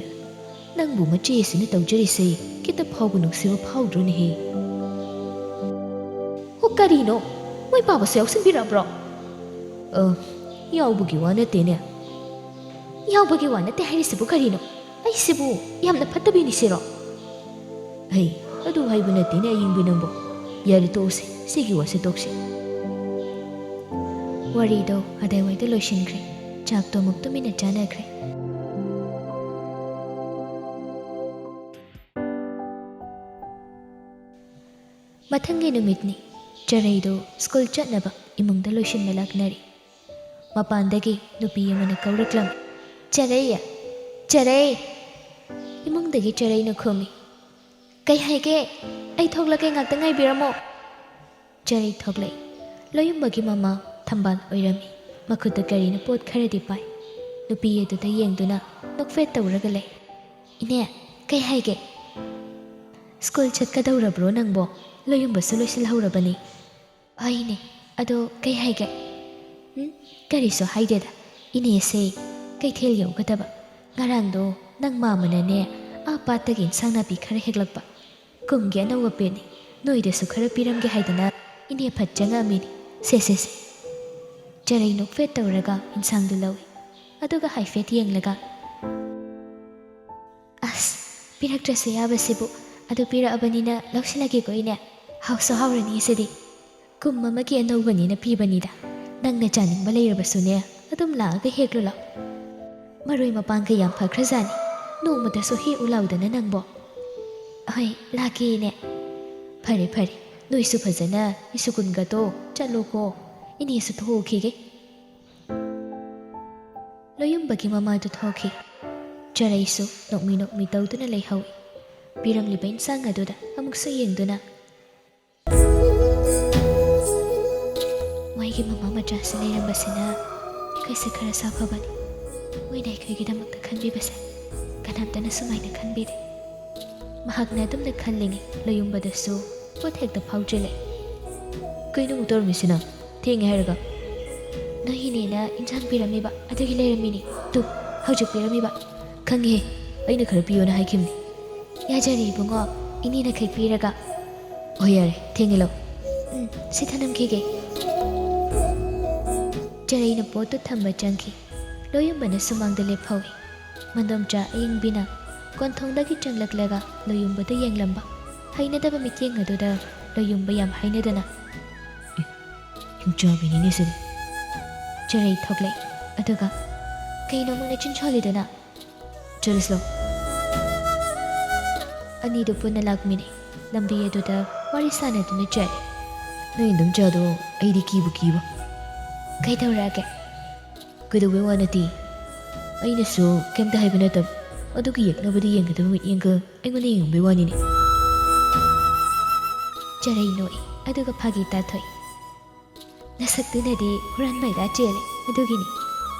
ꯅꯪꯕꯨ ꯃꯆꯦꯁꯤꯅ ꯇꯧꯖꯔꯤꯁꯦ ꯈꯤꯇ ꯐꯥꯎꯕ ꯅꯨꯡꯁꯤꯕ ꯐꯥꯎꯗ꯭ꯔꯣꯅꯦꯍꯦ?" "ꯑꯣ, ꯀꯔꯤꯅꯣ? ꯃꯣꯏ ꯄꯥꯕꯁꯨ ꯌꯥꯎꯁꯟꯕꯤꯔꯛꯑꯕ꯭ꯔꯣ?" "ꯑ, ꯌꯥꯎꯕꯒꯤ ꯋꯥ ꯅꯠꯇꯦꯅꯦ꯫" "ꯌꯥꯎꯕꯒꯤ ꯋꯥ ꯅꯠꯇꯦ ꯍꯥꯏꯔꯤꯁꯤꯕꯨ ꯀꯔꯤꯅꯣ? ꯑꯩꯁꯤꯕꯨ ꯌꯥꯝꯅ ꯐꯠꯇꯕꯤꯅꯤ ꯁꯤꯔꯣ?" "ꯍꯩ, ꯑꯗꯨ ꯍꯥꯏꯕ ꯅꯠꯇꯦꯅꯦ ꯑꯌꯤꯡꯕꯤ ꯅꯪꯕꯣ꯫ ꯌꯥꯔꯦ, ꯇꯣꯛꯑꯁꯤ, ꯁꯤꯒꯤ ꯋꯥꯁꯦ ꯇꯣꯛꯁꯤ꯫" ꯋꯥꯔꯤꯗꯣ ꯑꯗꯥꯏꯋꯥꯏꯗ ꯂꯣꯏꯁꯤꯟꯈ꯭ꯔꯦ꯫ ꯆꯥꯛꯇꯣ ꯑꯃꯨꯛ ꯇꯨꯃꯤꯟꯅ ꯆꯥꯅꯈ꯭ꯔꯦ꯫ ꯃꯊꯪꯒꯤ ꯅꯨꯃꯤꯠꯅꯤ꯫ ꯆꯔꯩꯗꯨ ꯁ꯭ꯀꯨꯜ ꯆꯠꯅꯕ ꯏꯃꯨꯡꯗ ꯂꯣꯏꯁꯤꯟꯕ ꯂꯥꯛꯅꯔꯤ꯫ ꯃꯄꯥꯟꯗꯒꯤ ꯅꯨꯄꯤ ꯑꯃꯅ ꯀꯧꯔꯛꯂꯝꯃꯤ, "ꯆꯔꯩ! ꯆꯔꯩ!" ꯏꯃꯨꯡꯗꯒꯤ ꯆꯔꯩꯅ ꯈꯨꯝꯃꯤ, "ꯀꯩ ꯍꯥꯏꯒꯦ? ꯑꯩ ꯊꯣꯛꯂꯛꯀꯦ, ꯉꯥꯛꯇ ꯉꯥꯏꯕꯤꯔꯝꯃꯣ꯫" ꯆꯔꯩ ꯊꯣꯛꯂꯛꯏ꯫ ꯂꯣꯌꯨꯝꯕꯒꯤ ꯃꯃꯥ ꯊꯝꯕꯥꯜ ꯑꯣꯏꯔꯝꯃꯤ꯫ ꯃꯈꯨꯠꯇ ꯀꯔꯤꯅꯣ ꯄꯣꯠ ꯈꯔꯗꯤ ꯄꯥꯏ꯫ ꯅꯨꯄꯤ ꯑꯗꯨꯗ ꯌꯦꯡꯗꯨꯅ ꯅꯣꯛꯐꯦꯠ ꯇꯧꯔꯒ ꯂꯩ꯫ "ꯏꯅꯦ, ꯀꯩ ꯍꯥꯏꯒꯦ?" "ꯁ꯭ꯀꯨꯜ ꯆꯠꯀꯗꯧꯔꯕ꯭ꯔꯣ ꯅꯪꯕꯣ?" ꯂꯣꯌꯨꯝꯕꯁꯨ ꯂꯣꯏꯁꯤꯜꯍꯧꯔꯕꯅꯤ꯫ "ꯍꯣꯏꯅꯦ, ꯑꯗꯣ ꯀꯩ ꯍꯥꯏꯒꯦ?" "ꯎꯝ, ꯀꯔꯤꯁꯨ ꯍꯥꯏꯗꯦꯗ꯫ ꯏꯅꯦꯁꯦ ꯀꯩꯊꯦꯜ ꯌꯧꯒꯗꯕ꯫ ꯉꯔꯥꯡꯗꯣ ꯅꯪ ꯃꯥꯃꯅꯅꯦ, ꯑꯥ ꯄꯥꯠꯇꯒꯤ ꯏꯟꯁꯥꯡ ꯅꯥꯄꯤ ꯈꯔ ꯍꯦꯛꯂꯛꯄ꯫ ꯀꯨꯝꯒꯤ ꯑꯅꯧꯕ ꯄꯦꯠꯅꯤ, ꯅꯣꯏꯗꯁꯨ ꯈꯔ ꯄꯤꯔꯝꯒꯦ ꯍꯥꯏꯗꯅ ꯏꯅꯦ ꯐꯠ ꯆꯪꯉꯛꯑꯝꯃꯤꯅꯤ꯫ ꯁꯦ, ꯁꯦ, ꯁꯦ꯫ ꯆꯔꯩ ꯅꯣꯛꯐꯦꯠ ꯇꯧꯔꯒ ꯏꯟꯁꯥꯡꯗꯨ ꯂꯧꯏ꯫ ꯑꯗꯨꯒ ꯍꯥꯏꯐꯦꯠ ꯌꯦꯡꯂꯒ, "ꯑꯁ, ꯄꯤꯔꯛꯇ꯭ꯔꯁꯨ ꯌꯥꯕꯁꯤꯕꯨ꯫ ꯑꯗꯨ ꯄꯤꯔꯛꯑꯕꯅꯤꯅ ꯂꯧꯁꯤꯜꯂꯒꯦꯀꯣ ꯏꯅꯦ꯫ ꯍꯥꯎꯁꯨ ꯍꯥꯎꯔꯅꯤ ꯁꯤꯗꯤ꯫ ꯀꯨꯝ ꯑꯃꯒꯤ ꯑꯅꯧꯕꯅꯤꯅ ꯄꯤꯕꯅꯤꯗ꯫ ꯅꯪꯅ ꯆꯥꯅꯤꯡꯕ ꯂꯩꯔꯕꯁꯨꯅꯦ, ꯑꯗꯨꯝ ꯂꯥꯛꯑꯒ ꯍꯦꯛꯂꯨ ꯂꯥꯎ꯫ ꯃꯔꯣꯏ ꯃꯄꯥꯡꯒ ꯌꯥꯝ ꯐꯈ꯭ꯔꯖꯥꯠꯅꯤ꯫ ꯅꯣꯡꯃꯇꯁꯨ ꯍꯦꯛꯎ ꯂꯥꯎꯗꯅ ꯅꯪꯕꯣ꯫" "ꯍꯣꯏ, ꯂꯥꯛꯀꯦ ꯏꯅꯦ꯫" "ꯐꯔꯦ, ꯐꯔꯦ꯫ ꯅꯣꯏꯁꯨ ꯐꯖꯅ ꯁ꯭ꯀꯨꯜꯒꯗꯣ ꯆꯠꯂꯣꯀꯣ꯫ ꯏꯅꯦꯁꯨ ꯊꯣꯛꯎꯈꯤꯒꯦ꯫" ꯂꯣꯌꯨꯝꯕꯒꯤ ꯃꯃꯥꯗꯨ ꯊꯣꯛꯈꯤ꯫ ꯆꯔꯩꯁꯨ ꯅꯣꯛꯃꯤ ꯅꯣꯛꯃꯤ ꯇꯧꯗꯨꯅ ꯂꯩꯍꯧꯏ꯫ ꯄꯤꯔꯝꯂꯤꯕ ꯏꯟꯁꯥꯡ ꯑꯗꯨꯗ ꯑꯃꯨꯛꯁꯨ ꯌꯦꯡꯗꯨꯅ, "ꯃꯣꯏꯒꯤ ꯃꯃꯥ ꯃꯆꯥꯁꯤ ꯂꯩꯔꯝꯕꯁꯤꯅ ꯑꯩꯈꯣꯏꯁꯦ ꯈꯔ ꯁꯥꯐꯕꯅꯤ꯫ ꯃꯣꯏꯅ ꯑꯩꯈꯣꯏꯒꯤꯗꯃꯛꯇ ꯈꯟꯕꯤꯕꯁꯦ ꯀꯅꯥꯝꯇꯅ ꯁꯨꯃꯥꯏꯅ ꯈꯟꯕꯤꯗꯦ꯫" ꯃꯍꯥꯛꯅ ꯑꯗꯨꯝꯅ ꯈꯜꯂꯤꯉꯩ ꯂꯣꯌꯨꯝꯕꯗꯁꯨ ꯄꯣꯠ ꯍꯦꯛꯇ ꯐꯥꯎꯖꯤꯜꯂꯦ꯫ "ꯀꯩꯅꯣ ꯑꯃꯨꯛ ꯇꯧꯔꯝꯃꯤꯁꯤꯅ? ꯊꯦꯡꯉꯦ ꯍꯥꯏꯔꯒ?" "ꯅꯣꯏꯒꯤꯅꯦꯅ ꯏꯟꯁꯥꯡ ꯄꯤꯔꯝꯃꯤꯕ, ꯑꯗꯨꯒꯤ ꯂꯩꯔꯝꯃꯤꯅꯤ꯫ ꯇꯨ, ꯍꯧꯖꯤꯛ ꯄꯤꯔꯝꯃꯤꯕ꯫" "ꯈꯪꯉꯦ, ꯑꯩꯅ ꯈꯔ ꯄꯤꯌꯣꯅ ꯍꯥꯏꯈꯤꯕꯅꯤ꯫" "ꯌꯥꯖꯔꯦ ꯏꯕꯨꯡꯉꯣ, ꯏꯅꯦꯅ ꯈꯩ ꯄꯤꯔꯒ꯫" "ꯍꯣꯏ, ꯌꯥꯔꯦ, ꯊꯦꯡꯉꯦ, ꯂꯧ꯫" "ꯎꯝ, ꯁꯤ ꯊꯅꯝꯈꯤꯒꯦ꯫" ꯆꯔꯩꯅ ꯄꯣꯠꯇꯨ ꯊꯝꯕ ꯆꯪꯈꯤ꯫ ꯂꯣꯌꯨꯝꯕꯅ ꯁꯨꯃꯥꯡꯗ ꯂꯦꯞꯍꯧꯏ꯫ ꯃꯟꯗꯣꯝꯆꯥ ꯑꯌꯤꯡꯕꯤꯅ ꯀꯣꯟꯊꯣꯡꯗꯒꯤ ꯆꯪꯂꯛꯂꯒ ꯂꯣꯌꯨꯝꯕꯗ ꯌꯦꯡꯂꯝꯕ ꯍꯩꯅꯗꯕ ꯃꯤꯠꯌꯦꯡ ꯑꯗꯨꯗ ꯂꯣꯌꯨꯝꯕ ꯌꯥꯝ ꯍꯩꯅꯗꯅ, "ꯑꯦ, ꯍꯤꯡꯆꯥꯕꯤꯅꯤꯅꯦ ꯁꯤꯗꯤ꯫" ꯆꯔꯩ ꯊꯣꯛꯂꯛꯏ꯫ ꯑꯗꯨꯒ, "ꯀꯩꯅꯣ ꯑꯃꯨꯛ ꯅꯆꯤꯟ ꯁꯣꯜꯂꯤꯗꯨꯅ?" "ꯆꯠꯂꯁꯤ ꯂꯥꯎ꯫" ꯑꯅꯤꯗꯨ ꯄꯨꯟꯅ ꯂꯥꯛꯃꯤꯟꯅꯩ꯫ ꯂꯝꯕꯤ ꯑꯗꯨꯗ ꯋꯥꯔꯤ ꯁꯥꯟꯅꯗꯨꯅ ꯆꯠꯂꯤ꯫ "ꯅꯣꯏ ꯏꯟꯗꯣꯝꯆꯥꯗꯣ ꯑꯩꯗꯤ ꯀꯤꯕꯨ ꯀꯤꯕ꯫" "ꯀꯩꯗꯧꯔꯛꯑꯒꯦ?" "ꯀꯩꯗꯧꯕꯩ ꯋꯥ ꯅꯠꯇꯦ, ꯑꯩꯅꯁꯨ ꯀꯩꯝꯇ ꯍꯥꯏꯕ ꯅꯠꯇꯕ, ꯑꯗꯨꯒꯤ ꯌꯦꯛꯅꯕꯗ ꯌꯦꯡꯒꯗꯕ ꯃꯤꯠꯌꯦꯡꯒ ꯑꯩꯉꯣꯟꯗ ꯌꯦꯡꯉꯝꯕꯩ ꯋꯥꯅꯤꯅꯦ꯫" ꯆꯔꯩ ꯅꯣꯛꯏ, ꯑꯗꯨꯒ ꯐꯥꯒꯤ ꯇꯥꯊꯣꯛꯏ꯫ "ꯅꯁꯛꯇꯨꯅꯗꯤ ꯍꯨꯔꯥꯟꯕ ꯍꯤꯗꯥꯛ ꯆꯦꯜꯂꯦ, ꯑꯗꯨꯒꯤꯅꯤ꯫"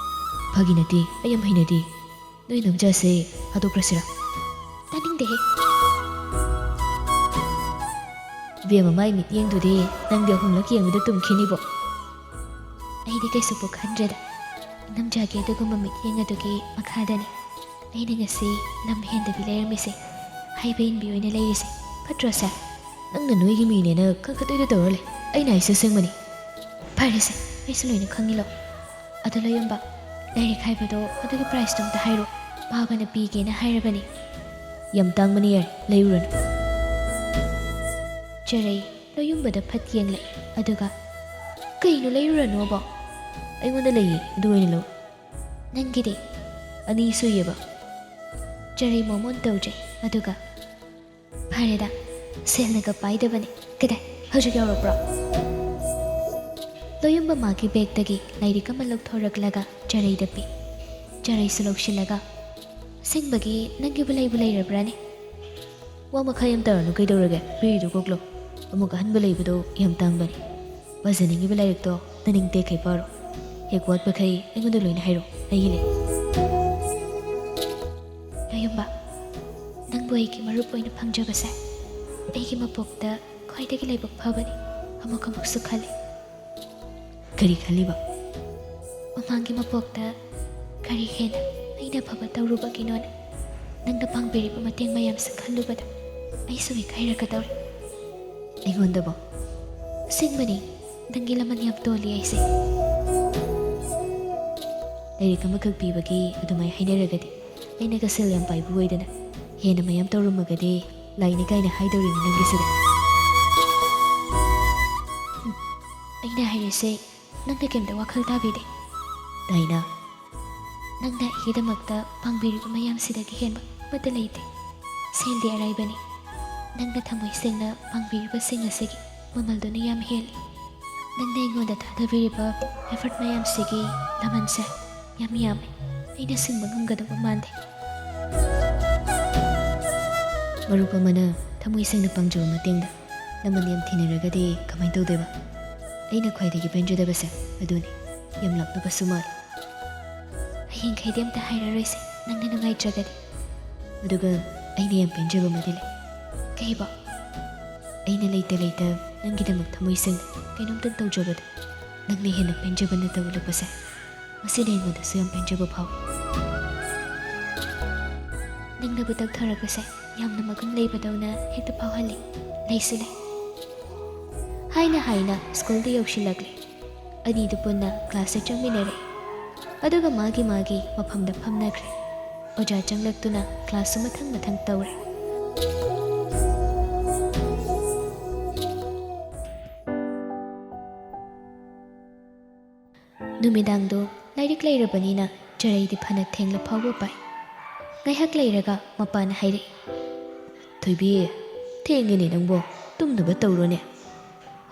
"ꯐꯥꯒꯤ ꯅꯠꯇꯦ, ꯑꯩ ꯌꯥꯝ ꯍꯩꯅꯗꯦ꯫ ꯅꯣꯏ ꯏꯟꯗꯣꯝꯆꯥꯁꯦ ꯍꯥꯠꯇꯣꯛꯈ꯭ꯔꯁꯤꯔꯥ?" "ꯇꯥꯅꯤꯡꯗꯦꯍꯦ꯫" "ꯏꯕꯦꯝꯃ, ꯃꯥꯏ ꯃꯤꯠꯌꯦꯡꯗꯨꯗꯤ ꯅꯪꯗꯤ ꯑꯍꯨꯝꯂꯛ ꯌꯦꯡꯕꯗ ꯇꯨꯝꯈꯤꯅꯤꯕꯣ꯫" "ꯑꯩꯗꯤ ꯀꯩꯁꯨꯕꯨ ꯈꯟꯗ꯭ꯔꯦꯗ꯫ ꯏꯅꯝꯆꯥꯒꯤ ꯑꯗꯨꯒꯨꯝꯕ ꯃꯤꯠꯌꯦꯡ ꯑꯗꯨꯒꯤ ꯃꯈꯥꯗꯅꯤ꯫ ꯑꯩꯅ ꯉꯁꯤ ꯂꯝ ꯍꯦꯟꯗꯕꯤ ꯂꯩꯔꯝꯃꯤꯁꯦ, ꯍꯩꯕ ꯏꯟꯕꯤ ꯑꯣꯏꯅ ꯂꯩꯔꯤꯁꯦ ꯐꯠꯇ꯭ꯔꯣ ꯁꯦ? ꯅꯪꯅ ꯅꯣꯏꯒꯤ ꯃꯤꯅꯦꯅ ꯀꯟꯈꯠꯇꯣꯏꯗ ꯇꯧꯔ ꯂꯩ꯫ ꯑꯩꯅ ꯍꯥꯏꯁꯦ ꯑꯁꯦꯡꯕꯅꯤ꯫ ꯐꯔꯦꯁꯦ, ꯑꯩꯁꯨ ꯂꯣꯏꯅ ꯈꯪꯉꯤꯂꯣ꯫ ꯑꯗꯣ ꯂꯣꯌꯨꯝꯕ, ꯂꯥꯏꯔꯤꯛ ꯍꯥꯏꯕꯗꯣ ꯑꯗꯨꯒꯤ priceꯇꯣ ꯑꯝꯇ ꯍꯥꯏꯔꯣ꯫ ꯄꯥꯕꯅ ꯄꯤꯒꯦꯅ ꯍꯥꯏꯔꯕꯅꯤ꯫ ꯌꯥꯝ ꯇꯥꯡꯕꯅꯤ, ꯌꯥꯔꯦ, ꯂꯩꯔꯨꯔꯅꯨ꯫ ꯆꯔꯩ ꯂꯣꯌꯨꯝꯕꯗ ꯐꯠ ꯌꯦꯡꯂꯦ, ꯑꯗꯨꯒ, "ꯀꯩꯅꯣ ꯂꯩꯔꯨꯔꯅꯨꯕꯣ?" "ꯑꯩꯉꯣꯟꯗ ꯂꯩꯌꯦ, ꯑꯗꯨ ꯑꯣꯏꯅ ꯂꯧ꯫" "ꯅꯪꯒꯤꯗꯤ?" "ꯑꯅꯤ ꯁꯨꯏꯌꯦꯕ꯫" ꯆꯔꯩ ꯃꯣꯃꯣꯟ ꯇꯧꯗ꯭ꯔꯦ, ꯑꯗꯨꯒ, "ꯐꯔꯦꯗ, ꯁꯦꯜꯅꯒ ꯄꯥꯏꯗꯕꯅꯦ꯫ ꯀꯗꯥꯏ, ꯍꯧꯖꯤꯛ ꯌꯧꯔꯛꯄ꯭ꯔꯣ?" ꯂꯣꯌꯨꯝꯕ ꯃꯥꯒꯤ bagꯇꯒꯤ ꯂꯥꯏꯔꯤꯛ ꯑꯃ ꯂꯧꯊꯣꯔꯛꯂꯒ ꯆꯔꯩꯗ ꯄꯤ꯫ ꯆꯔꯩꯁꯨ ꯂꯧꯁꯤꯜꯂꯒ, "ꯑꯁꯦꯡꯕꯒꯤ ꯅꯪꯒꯤꯕꯨ ꯂꯩꯕꯨ ꯂꯩꯔꯕ꯭ꯔꯥꯅꯦ?" "ꯋꯥ ꯃꯈꯥ ꯌꯥꯝ ꯇꯥꯔꯅꯨ, ꯀꯩꯗꯧꯔꯒꯦ? ꯄꯤꯔꯤꯗꯨ ꯀꯣꯛꯂꯣ꯫ ꯑꯃꯨꯛ ꯑꯍꯟꯕ ꯂꯩꯕꯗꯣ ꯌꯥꯝ ꯇꯥꯡꯕꯅꯤ꯫ ꯄꯥꯖꯅꯤꯡꯉꯤꯕ ꯂꯥꯏꯔꯤꯛꯇꯣ ꯅꯅꯤꯡ ꯇꯦꯛꯈꯩ ꯄꯥꯔꯣ꯫ ꯍꯦꯛ ꯋꯥꯠꯄꯈꯩ ꯑꯩꯉꯣꯟꯗ ꯂꯣꯏꯅ ꯍꯥꯏꯔꯣ, ꯑꯩꯒꯤ ꯂꯩ꯫" ꯂꯣꯌꯨꯝꯕ, ꯅꯪꯕꯨ ꯑꯩꯒꯤ ꯃꯔꯨꯞ ꯑꯣꯏꯅ ꯐꯪꯖꯕꯁꯦ ꯑꯩꯒꯤ ꯃꯄꯣꯛꯇ ꯈ꯭ꯋꯥꯏꯗꯒꯤ ꯂꯥꯏꯕꯛ ꯐꯕꯅꯤ꯫ ꯑꯃꯨꯛ ꯑꯃꯨꯛꯁꯨ ꯈꯜꯂꯤ꯫ "ꯀꯔꯤ ꯈꯜꯂꯤꯕ?" ꯃꯃꯥꯡꯒꯤ ꯃꯄꯣꯛꯇ ꯀꯔꯤ ꯍꯦꯟꯅ ꯑꯩꯅ ꯑꯐꯕ ꯇꯧꯔꯨꯕꯒꯤꯅꯣꯅ ꯅꯪꯅ ꯄꯥꯡꯕꯤꯔꯤꯕ ꯃꯇꯦꯡ ꯃꯌꯥꯝꯁꯦ ꯈꯜꯂꯨꯕꯗ ꯑꯩꯁꯨ ꯏꯀꯥꯏꯔꯛꯀꯗꯧꯔꯦ꯫ "ꯑꯩꯉꯣꯟꯗꯕꯣ?" "ꯑꯁꯦꯡꯕꯅꯤ, ꯅꯪꯒꯤ ꯂꯃꯟ ꯌꯥꯝ ꯇꯣꯜꯂꯤ ꯑꯩꯁꯦ꯫" "ꯂꯥꯏꯔꯤꯛ ꯑꯃꯈꯛ ꯄꯤꯕꯒꯤ ꯑꯗꯨꯃꯥꯏ ꯍꯥꯏꯅꯔꯒꯗꯤ ꯑꯩꯅꯒ ꯁꯦꯜ ꯌꯥꯝ ꯄꯥꯏꯕ ꯑꯣꯏꯗꯅ ꯍꯦꯟꯅ ꯃꯌꯥꯝ ꯇꯧꯔꯝꯃꯒꯗꯤ ꯂꯥꯏꯅꯤ ꯀꯥꯏꯅ ꯍꯥꯏꯗꯧꯔꯤꯅꯤ ꯅꯪꯒꯤꯁꯤꯗ꯫" "ꯎꯝ, ꯑꯩꯅ ꯍꯥꯏꯔꯤꯁꯦ ꯅꯪꯅ ꯀꯩꯝꯇ ꯋꯥꯈꯜ ꯇꯥꯕꯤꯗꯦ꯫" "ꯗꯥꯏꯅꯥ꯫" "ꯅꯪꯅ ꯑꯩꯒꯤꯗꯃꯛꯇ ꯄꯥꯡꯕꯤꯔꯤꯕ ꯃꯌꯥꯝꯁꯤꯗꯒꯤ ꯍꯦꯟꯕ ꯑꯃꯠꯇ ꯂꯩꯇꯦ꯫ ꯁꯦꯜꯗꯤ ꯑꯔꯥꯏꯕꯅꯤ꯫ ꯅꯪꯅ ꯊꯃꯣꯏ ꯁꯦꯡꯅ ꯄꯥꯡꯕꯤꯔꯤꯕꯁꯤꯡ ꯑꯁꯤꯒꯤ ꯃꯃꯜꯗꯨꯅ ꯌꯥꯝ ꯍꯦꯜꯂꯤ꯫ ꯅꯪꯅ ꯑꯩꯉꯣꯟꯗ ꯊꯥꯗꯕꯤꯔꯤꯕ effort ꯃꯌꯥꯝꯁꯤꯒꯤ ꯂꯃꯟꯁꯦ ꯌꯥꯝ ꯌꯥꯝꯃꯤ꯫ ꯑꯩꯅ ꯁꯤꯡꯕ ꯉꯝꯒꯗꯕ ꯃꯥꯟꯗꯦ꯫" ꯃꯔꯨꯞ ꯑꯃꯅ ꯊꯃꯣꯏ ꯁꯦꯡꯅ ꯄꯥꯡꯖꯕ ꯃꯇꯦꯡꯗ ꯂꯃꯟ ꯌꯥꯝ ꯊꯤꯅꯔꯒꯗꯤ ꯀꯃꯥꯏꯅ ꯇꯧꯗꯣꯏꯕ? ꯑꯩꯅ ꯈ꯭ꯋꯥꯏꯗꯒꯤ ꯄꯦꯟꯖꯗꯕꯁꯦ ꯑꯗꯨꯅꯤ꯫ ꯌꯥꯝ ꯂꯥꯞꯅꯕꯁꯨ ꯃꯥꯜꯂꯤ꯫ "ꯍꯌꯦꯡꯈꯩꯗꯤ ꯑꯝꯇ ꯍꯥꯏꯔꯔꯣꯏꯁꯦ, ꯅꯪꯅ ꯅꯨꯡꯉꯥꯏꯇ꯭ꯔꯒꯗꯤ꯫" "ꯑꯗꯨꯒ ꯑꯩꯅ ꯌꯥꯝ ꯄꯦꯟꯖꯕ ꯑꯃꯗꯤ ꯂꯩ꯫" "ꯀꯩꯕꯣ?" "ꯑꯩꯅ ꯂꯩꯇ ꯂꯩꯇ ꯅꯪꯒꯤꯗꯃꯛ ꯊꯃꯣꯏ ꯁꯦꯡꯅ ꯀꯩꯅꯣꯝꯇꯪ ꯇꯧꯖꯕꯗ ꯅꯪꯅ ꯍꯦꯟꯅ ꯄꯦꯟꯖꯕ ꯅꯠꯇꯕ ꯎꯠꯂꯛꯄꯁꯦ, ꯃꯁꯤꯅ ꯑꯩꯉꯣꯟꯗꯁꯨ ꯌꯥꯝ ꯄꯦꯟꯖꯕ ꯐꯥꯎꯏ꯫" ꯅꯪꯅꯕꯨ ꯇꯛꯊꯔꯛꯄꯁꯦ ꯌꯥꯝꯅ ꯃꯒꯨꯟ ꯂꯩꯕꯗꯧꯅ ꯍꯦꯛꯇ ꯐꯥꯎꯍꯜꯂꯤ꯫ ꯂꯩꯁꯨ ꯂꯩ꯫ ꯍꯥꯏꯅ ꯍꯥꯏꯅ ꯁ꯭ꯀꯨꯜꯗ ꯌꯧꯁꯤꯜꯂꯛꯂꯦ꯫ ꯑꯅꯤꯗꯨ ꯄꯨꯟꯅ ꯀ꯭ꯂꯥꯁꯇ ꯆꯪꯃꯤꯟꯅꯔꯦ꯫ ꯑꯗꯨꯒ ꯃꯥꯒꯤ ꯃꯥꯒꯤ ꯃꯐꯝꯗ ꯐꯝꯅꯈ꯭ꯔꯦ꯫ ꯑꯣꯖꯥ ꯆꯪꯂꯛꯇꯨꯅ ꯀ꯭ꯂꯥꯁꯁꯨ ꯃꯊꯪ ꯃꯊꯪ ꯇꯧꯔꯦ꯫ ꯅꯨꯃꯤꯗꯥꯡꯗꯣ ꯂꯥꯏꯔꯤꯛ ꯂꯩꯔꯕꯅꯤꯅ ꯆꯔꯩꯗꯤ ꯐꯅ ꯊꯦꯡꯂ ꯐꯥꯎꯕ ꯄꯥꯏ꯫ ꯉꯥꯏꯍꯥꯛ ꯂꯩꯔꯒ ꯃꯄꯥꯅ ꯍꯥꯏꯔꯛꯏ, "ꯊꯣꯏꯕꯤ, ꯊꯦꯡꯉꯦꯅꯦ ꯅꯪꯕꯣ, ꯇꯨꯝꯅꯕ ꯇꯧꯔꯣꯅꯦ꯫"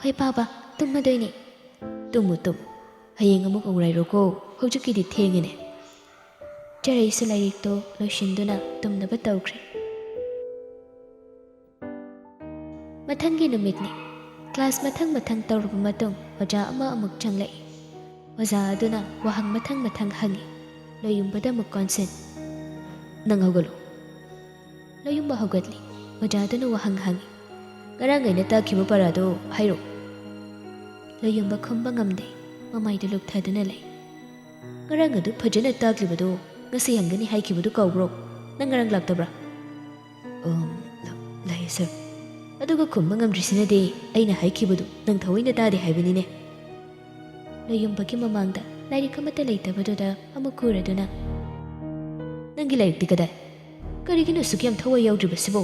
"ꯍꯣꯏ ꯄꯥꯕ, ꯇꯨꯝꯃꯗꯣꯏꯅꯦ꯫" "ꯇꯨꯝꯃꯨ ꯇꯨꯝꯃꯨ, ꯍꯌꯦꯡ ꯑꯃꯨꯛ ꯎꯅꯔꯣꯀꯣ, ꯍꯧꯖꯤꯛꯀꯤꯗꯤ ꯊꯦꯡꯉꯦꯅꯦ꯫" ꯆꯔꯩꯁꯨ ꯂꯥꯏꯔꯤꯛꯇꯣ ꯂꯣꯏꯁꯤꯟꯗꯨꯅ ꯇꯨꯝꯅꯕ ꯇꯧꯈ꯭ꯔꯦ꯫ ꯃꯊꯪꯒꯤ ꯅꯨꯃꯤꯠꯅꯤ꯫ ꯀ꯭ꯂꯥꯁ ꯃꯊꯪ ꯃꯊꯪ ꯇꯧꯔꯕ ꯃꯇꯨꯡ ꯑꯣꯖꯥ ꯑꯃ ꯑꯃꯨꯛ ꯆꯪꯂꯛꯏ꯫ ꯑꯣꯖꯥ ꯑꯗꯨꯅ ꯋꯥꯍꯪ ꯃꯊꯪ ꯃꯊꯪ ꯍꯪꯉꯤ꯫ ꯂꯣꯌꯨꯝꯕꯗ ꯑꯃꯨꯛ ꯀꯣꯟꯁꯤꯟ꯫ "ꯅꯪ ꯍꯧꯒꯠꯂꯨ꯫" ꯂꯣꯌꯨꯝꯕ ꯍꯧꯒꯠꯂꯤ꯫ ꯑꯣꯖꯥ ꯑꯗꯨꯅ ꯋꯥꯍꯪ ꯍꯪꯉꯤ꯫ "ꯉꯔꯥꯡ ꯑꯩꯅ ꯇꯥꯛꯈꯤꯕ ꯄꯔꯥꯗꯣ ꯍꯥꯏꯔꯛꯎ꯫" ꯂꯣꯌꯨꯝꯕ ꯈꯨꯝꯕ ꯉꯝꯗꯦ꯫ ꯃꯃꯥꯏꯗꯨ ꯂꯨꯞꯊꯗꯨꯅ ꯂꯩ꯫ "ꯉꯔꯥꯡ ꯑꯗꯨ ꯐꯖꯅ ꯇꯥꯛꯂꯤꯕꯗꯣ ꯉꯁꯤ ꯍꯪꯒꯅꯤ ꯍꯥꯏꯈꯤꯕꯗꯨ ꯀꯥꯎꯕ꯭ꯔꯣ? ꯅꯪ ꯉꯔꯥꯡ ꯂꯥꯛꯇꯕ꯭ꯔꯥ?" "ꯑꯝ, ꯂ-, ꯂꯥꯛꯑꯦ ꯁꯥꯔ꯫" "ꯑꯗꯨꯒ ꯈꯨꯝꯕ ꯉꯝꯗ꯭ꯔꯤꯁꯤꯅꯗꯤ ꯑꯩꯅ ꯍꯥꯏꯈꯤꯕꯗꯨ ꯅꯪ ꯊꯑꯣꯏꯅ ꯇꯥꯗꯦ ꯍꯥꯏꯕꯅꯤꯅꯦ꯫" ꯂꯣꯌꯨꯝꯕꯒꯤ ꯃꯃꯥꯡꯗ ꯂꯥꯏꯔꯤꯛ ꯑꯃꯠꯇ ꯂꯩꯇꯕꯗꯨꯗ ꯑꯃꯨꯛ ꯀꯨꯔꯗꯨꯅ, "ꯅꯪꯒꯤ ꯂꯥꯏꯔꯤꯛꯇꯤ ꯀꯗꯥꯏ? ꯀꯔꯤꯒꯤꯅꯣ ꯑꯁꯨꯛ ꯌꯥꯝ ꯊꯋꯥꯏ ꯌꯥꯎꯗ꯭ꯔꯤꯕꯁꯤꯕꯣ?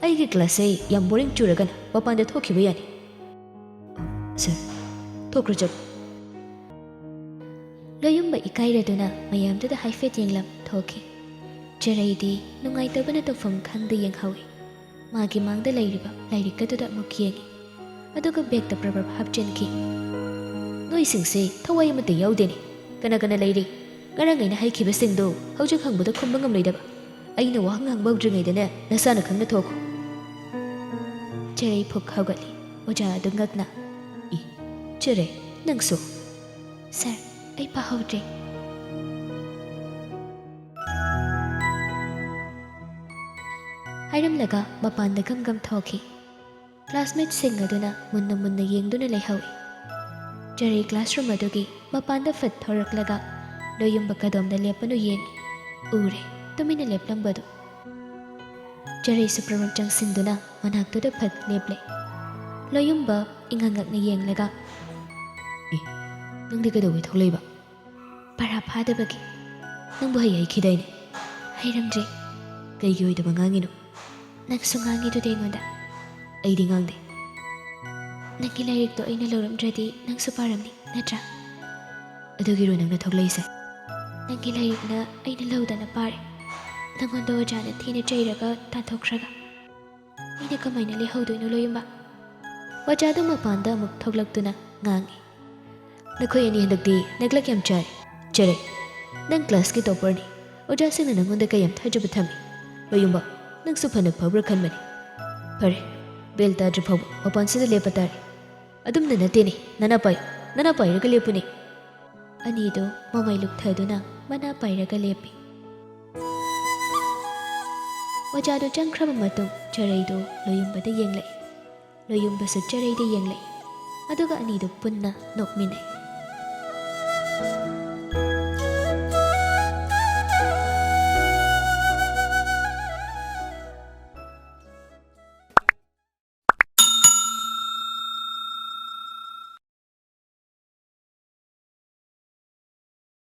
ꯑꯩꯒꯤ ꯀ꯭ꯂꯥꯁꯁꯦ ꯌꯥꯝ ꯕꯣꯔꯤꯡ ꯆꯨꯔꯒꯅ ꯃꯄꯥꯟꯗ ꯊꯣꯛꯈꯤꯕ ꯌꯥꯅꯤ꯫" "ꯁꯥꯔ, ꯊꯣꯛꯈ꯭ꯔꯣ ꯆꯠꯂꯣ꯫" ꯂꯣꯌꯨꯝꯕ ꯏꯀꯥꯏꯔꯗꯨꯅ ꯃꯌꯥꯝꯗꯨꯗ ꯍꯥꯏꯐꯦꯠ ꯌꯦꯡꯂꯝ ꯊꯣꯛꯈꯤ꯫ ꯆꯔꯩꯗꯤ ꯅꯨꯡꯉꯥꯏꯇꯕꯅ ꯇꯧꯐꯝ ꯈꯪꯗ ꯌꯦꯡꯍꯧꯏ꯫ ꯃꯥꯒꯤ ꯃꯥꯡꯗ ꯂꯩꯔꯤꯕ ꯂꯥꯏꯔꯤꯛ ꯑꯗꯨꯗ ꯑꯃꯨꯛ ꯌꯦꯡꯉꯤ꯫ ꯑꯗꯨꯒ ꯕꯦꯒꯇ ꯄ꯭ꯔꯞ ꯄ꯭ꯔꯞ ꯍꯥꯞꯆꯤꯟꯈꯤ꯫ "ꯅꯣꯏꯁꯤꯡꯁꯦ ꯊꯋꯥꯏ ꯑꯃꯠꯇ ꯌꯥꯎꯗꯦꯅꯦ꯫ ꯀꯅꯥ ꯀꯅꯥ ꯂꯩꯔꯤ? ꯉꯔꯥꯡ ꯑꯩꯅ ꯍꯥꯏꯈꯤꯕꯁꯤꯡꯗꯣ ꯍꯧꯖꯤꯛ ꯍꯪꯕꯗ ꯈꯨꯝꯕ ꯉꯝꯂꯣꯏꯗꯕ꯫ ꯑꯩꯅ ꯋꯥꯍꯪ ꯍꯪꯕ ꯍꯧꯗ꯭ꯔꯤꯉꯩꯗꯅꯦ ꯅꯁꯥꯅ ꯈꯪꯅ ꯊꯣꯛꯈꯣ꯫" ꯆꯔꯩ ꯐꯨꯛ ꯍꯧꯒꯠꯂꯤ꯫ ꯑꯣꯖꯥ ꯑꯗꯨ ꯉꯛꯅ, "ꯏ, ꯆꯔꯩ, ꯅꯪꯁꯨ?" "ꯁꯥꯔ, ꯑꯩ ꯄꯥꯍꯧꯗ꯭ꯔꯦ꯫" ꯍꯥꯏꯔꯝꯂꯒ ꯃꯄꯥꯟꯗ ꯒꯝ ꯒꯝ ꯊꯣꯛꯈꯤ꯫ ꯀ꯭ꯂꯥꯁꯃꯦꯠꯁꯤꯡ ꯑꯗꯨꯅ ꯃꯨꯟꯅ ꯃꯨꯟꯅ ꯌꯦꯡꯗꯨꯅ ꯂꯩꯍꯧꯏ꯫ ꯆꯔꯩ ꯀ꯭ꯂꯥꯁꯔꯨꯝ ꯑꯗꯨꯒꯤ ꯃꯄꯥꯟꯗ ꯐꯠ ꯊꯣꯔꯛꯂꯒ ꯂꯣꯌꯨꯝꯕ ꯀꯗꯣꯝꯗ ꯂꯦꯞꯄꯅꯣ ꯌꯦꯡꯉꯤ꯫ ꯎꯔꯦ, ꯇꯨꯃꯤꯟꯅ ꯂꯦꯞꯂꯝꯕꯗꯨ꯫ ꯆꯔꯩꯁꯨ ꯄ꯭ꯔꯃꯛ ꯆꯪꯁꯤꯟꯗꯨꯅ ꯃꯅꯥꯛꯇꯨꯗ ꯐꯠ ꯂꯦꯞꯂꯦ꯫ ꯂꯣꯌꯨꯝꯕ ꯏꯉꯛ ꯉꯛꯅ ꯌꯦꯡꯂꯒ, "ꯑꯦ, ꯅꯪꯗꯤ ꯀꯩꯗꯧꯕꯩ ꯊꯣꯛꯂꯛꯏꯕ?" "ꯚꯔꯥ ꯐꯥꯗꯕꯒꯤ꯫ ꯅꯪꯕꯨ ꯍꯩ ꯍꯩꯈꯤꯗꯥꯏꯅꯦ?" "ꯍꯩꯔꯝꯗ꯭ꯔꯦ꯫" "ꯀꯩꯒꯤ ꯑꯣꯏꯗꯕ ꯉꯥꯡꯉꯤꯅꯣ?" "ꯅꯪꯁꯨ ꯉꯥꯡꯉꯤꯗꯨꯗꯤ ꯑꯩꯉꯣꯟꯗ꯫" "ꯑꯩꯗꯤ ꯉꯥꯡꯗꯦ꯫" "ꯅꯪꯒꯤ ꯂꯥꯏꯔꯤꯛꯇꯣ ꯑꯩꯅ ꯂꯧꯔꯝꯗ꯭ꯔꯗꯤ ꯅꯪꯁꯨ ꯄꯥꯔꯝꯅꯤ, ꯅꯠꯇ꯭ꯔꯥ?" "ꯑꯗꯨꯒꯤꯔꯣ ꯅꯪꯅ ꯊꯣꯛꯂꯛꯏꯁꯦ?" "ꯅꯪꯒꯤ ꯂꯥꯏꯔꯤꯛꯅ ꯑꯩꯅ ꯂꯧꯗꯅ ꯄꯥꯔꯦ꯫ ꯅꯪꯉꯣꯟꯗ ꯑꯣꯖꯥꯅ ꯊꯤꯅ ꯆꯩꯔꯒ ꯇꯥꯟꯊꯣꯛꯈ꯭ꯔꯒ ꯑꯩꯅ ꯀꯃꯥꯏꯅ ꯂꯩꯍꯧꯗꯣꯏꯅꯣ, ꯂꯣꯌꯨꯝꯕ?" ꯑꯣꯖꯥꯗꯨ ꯃꯄꯥꯟꯗ ꯑꯃꯨꯛ ꯊꯣꯛꯂꯛꯇꯨꯅ ꯉꯥꯡꯉꯤ, "ꯅꯈꯣꯏ ꯑꯅꯤ ꯍꯟꯗꯛꯇꯤ ꯅꯦꯒ꯭ꯂꯦꯛ ꯌꯥꯝ ꯆꯥꯔꯦ꯫ ꯆꯔꯩ, ꯅꯪ ꯀ꯭ꯂꯥꯁꯀꯤ ꯇꯣꯄꯔꯅꯤ꯫ ꯑꯣꯖꯥꯁꯤꯡꯅ ꯅꯪꯉꯣꯟꯗ ꯀꯌꯥꯝ ꯊꯥꯖꯕ ꯊꯝꯃꯤ꯫ ꯂꯣꯌꯨꯝꯕ, ꯅꯪꯁꯨ ꯐꯅ ꯐꯕ꯭ꯔꯥ ꯈꯟꯕꯅꯤ꯫ ꯐꯔꯦ, ꯕꯦꯜ ꯇꯥꯗ꯭ꯔꯤ ꯐꯥꯎꯕ ꯃꯄꯥꯟꯁꯤꯗ ꯂꯦꯞꯄ ꯇꯥꯔꯦ꯫ ꯑꯗꯨꯝꯅ ꯅꯠꯇꯦꯅꯦ, ꯅꯅꯥ ꯄꯥꯏ, ꯅꯅꯥ ꯄꯥꯏꯔꯒ ꯂꯦꯞꯄꯨꯅꯦ꯫" ꯑꯅꯤꯗꯨ ꯃꯃꯩ ꯂꯨꯛꯊꯗꯨꯅ ꯃꯅꯥ ꯄꯥꯏꯔꯒ ꯂꯦꯞꯄꯤ꯫ ꯑꯣꯖꯥꯗꯨ ꯆꯪꯈ꯭ꯔꯕ ꯃꯇꯨꯡ ꯆꯔꯩꯗꯨ ꯂꯣꯌꯨꯝꯕꯗ ꯌꯦꯡꯂꯛꯏ꯫ ꯂꯣꯌꯨꯝꯕꯁꯨ ꯆꯔꯩꯗ ꯌꯦꯡꯂꯛꯏ꯫ ꯑꯗꯨꯒ ꯑꯅꯤꯗꯨ ꯄꯨꯟꯅ ꯅꯣꯛꯃꯤꯟꯅꯩ꯫